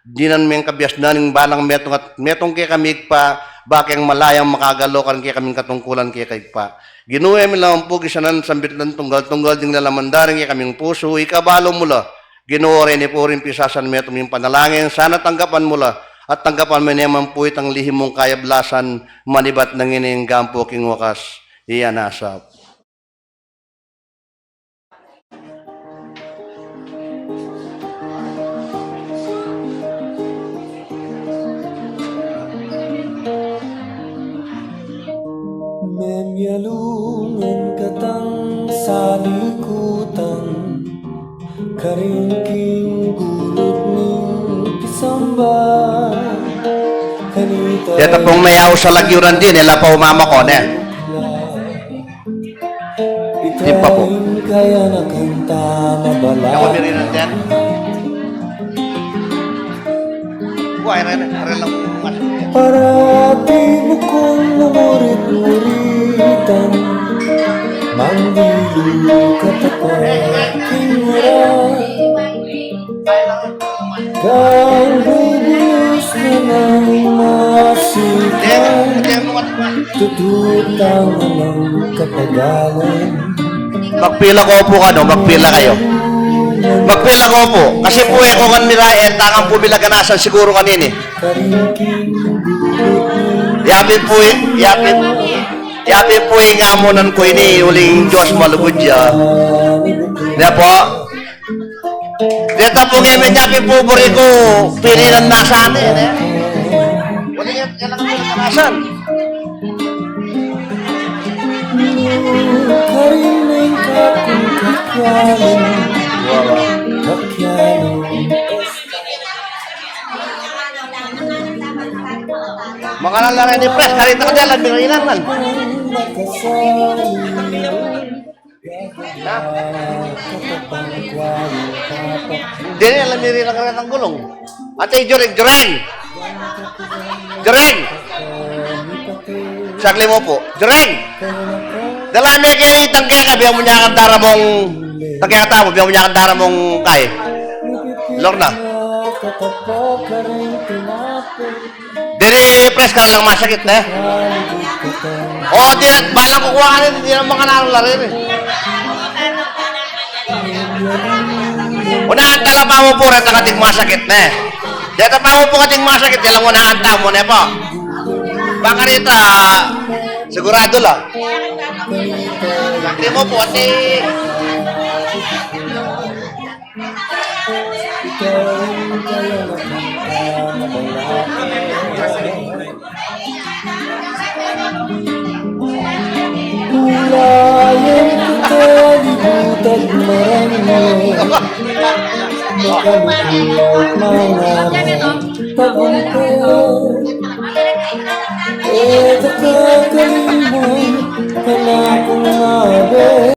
Dinan meng kabiasnan ing balang metung at metung kekami Ibpa, bakeng malayang makagalo karing kekaming katungkulan keka Ibpa. Ginu, e mi la man pu gisanan, sambit lang tunggal-tunggal ding lalaman da ring kekaming pusu, ikabalu mu la. Ginu, o reni pu ring pisasanmetung ming panalangin, sana tanggapan mu la, at tanggapan me ne man pu itang lihim mung kayablasan, manibat na ngeni anggang pu king wakas. Iya nasap. Memialung ing katang salikutan, karing king gulut ning pisamba. Kanita deta pung mayaus a lagyu randin, e la pa umamakon, e. Di pa pu. Kaya na kanta mabala. Ako diri na dyan. Wah, ere, ere lang mas. Parati mu kung murit-muritan, mandilu ka tapat king urat. Kang bubus na nang masikan, tututang ng kapagalan. Magpila ko pu kanu, magpila kayu. Magpila ko pu. Kasi pu, e ko ngan mirae, tangan pu mi la ganasan siguru kanini. Yapin pu, yapin, yapin pu ing amunan ku ini, uling Dios malugud ya. Deta pu. Deta pu ngening yapin pu buri ku pirinan na sa atin, e. Uling kailangan mu na ganasan. Makanyan la reni, pres, karita ka dyan, la mirinan man. Dini, alam diri lang rin ang gulong. Ate, Jureng, Jureng! Jureng! Saglit mu pu. Jureng! Dala me keni tangke ka, biya mu nya kang daramung, tangke ka tamu, biya mu nya kang daramung kai. Lorna. Diri, pres, kalalang masakit ne. O, di na, balang kukuha ka ne, di na makananu la reni. Unahan ta la pamu pu reta kating masakit ne. Deta pamu pu kating masakit, e lang unahan tamu ne pu. Bang karita, siguradu la. Ati mu pu, ati. Kulayan kita di butag marami, makalukut mga tagumpay. E ta kakalimwan, kanakung abe.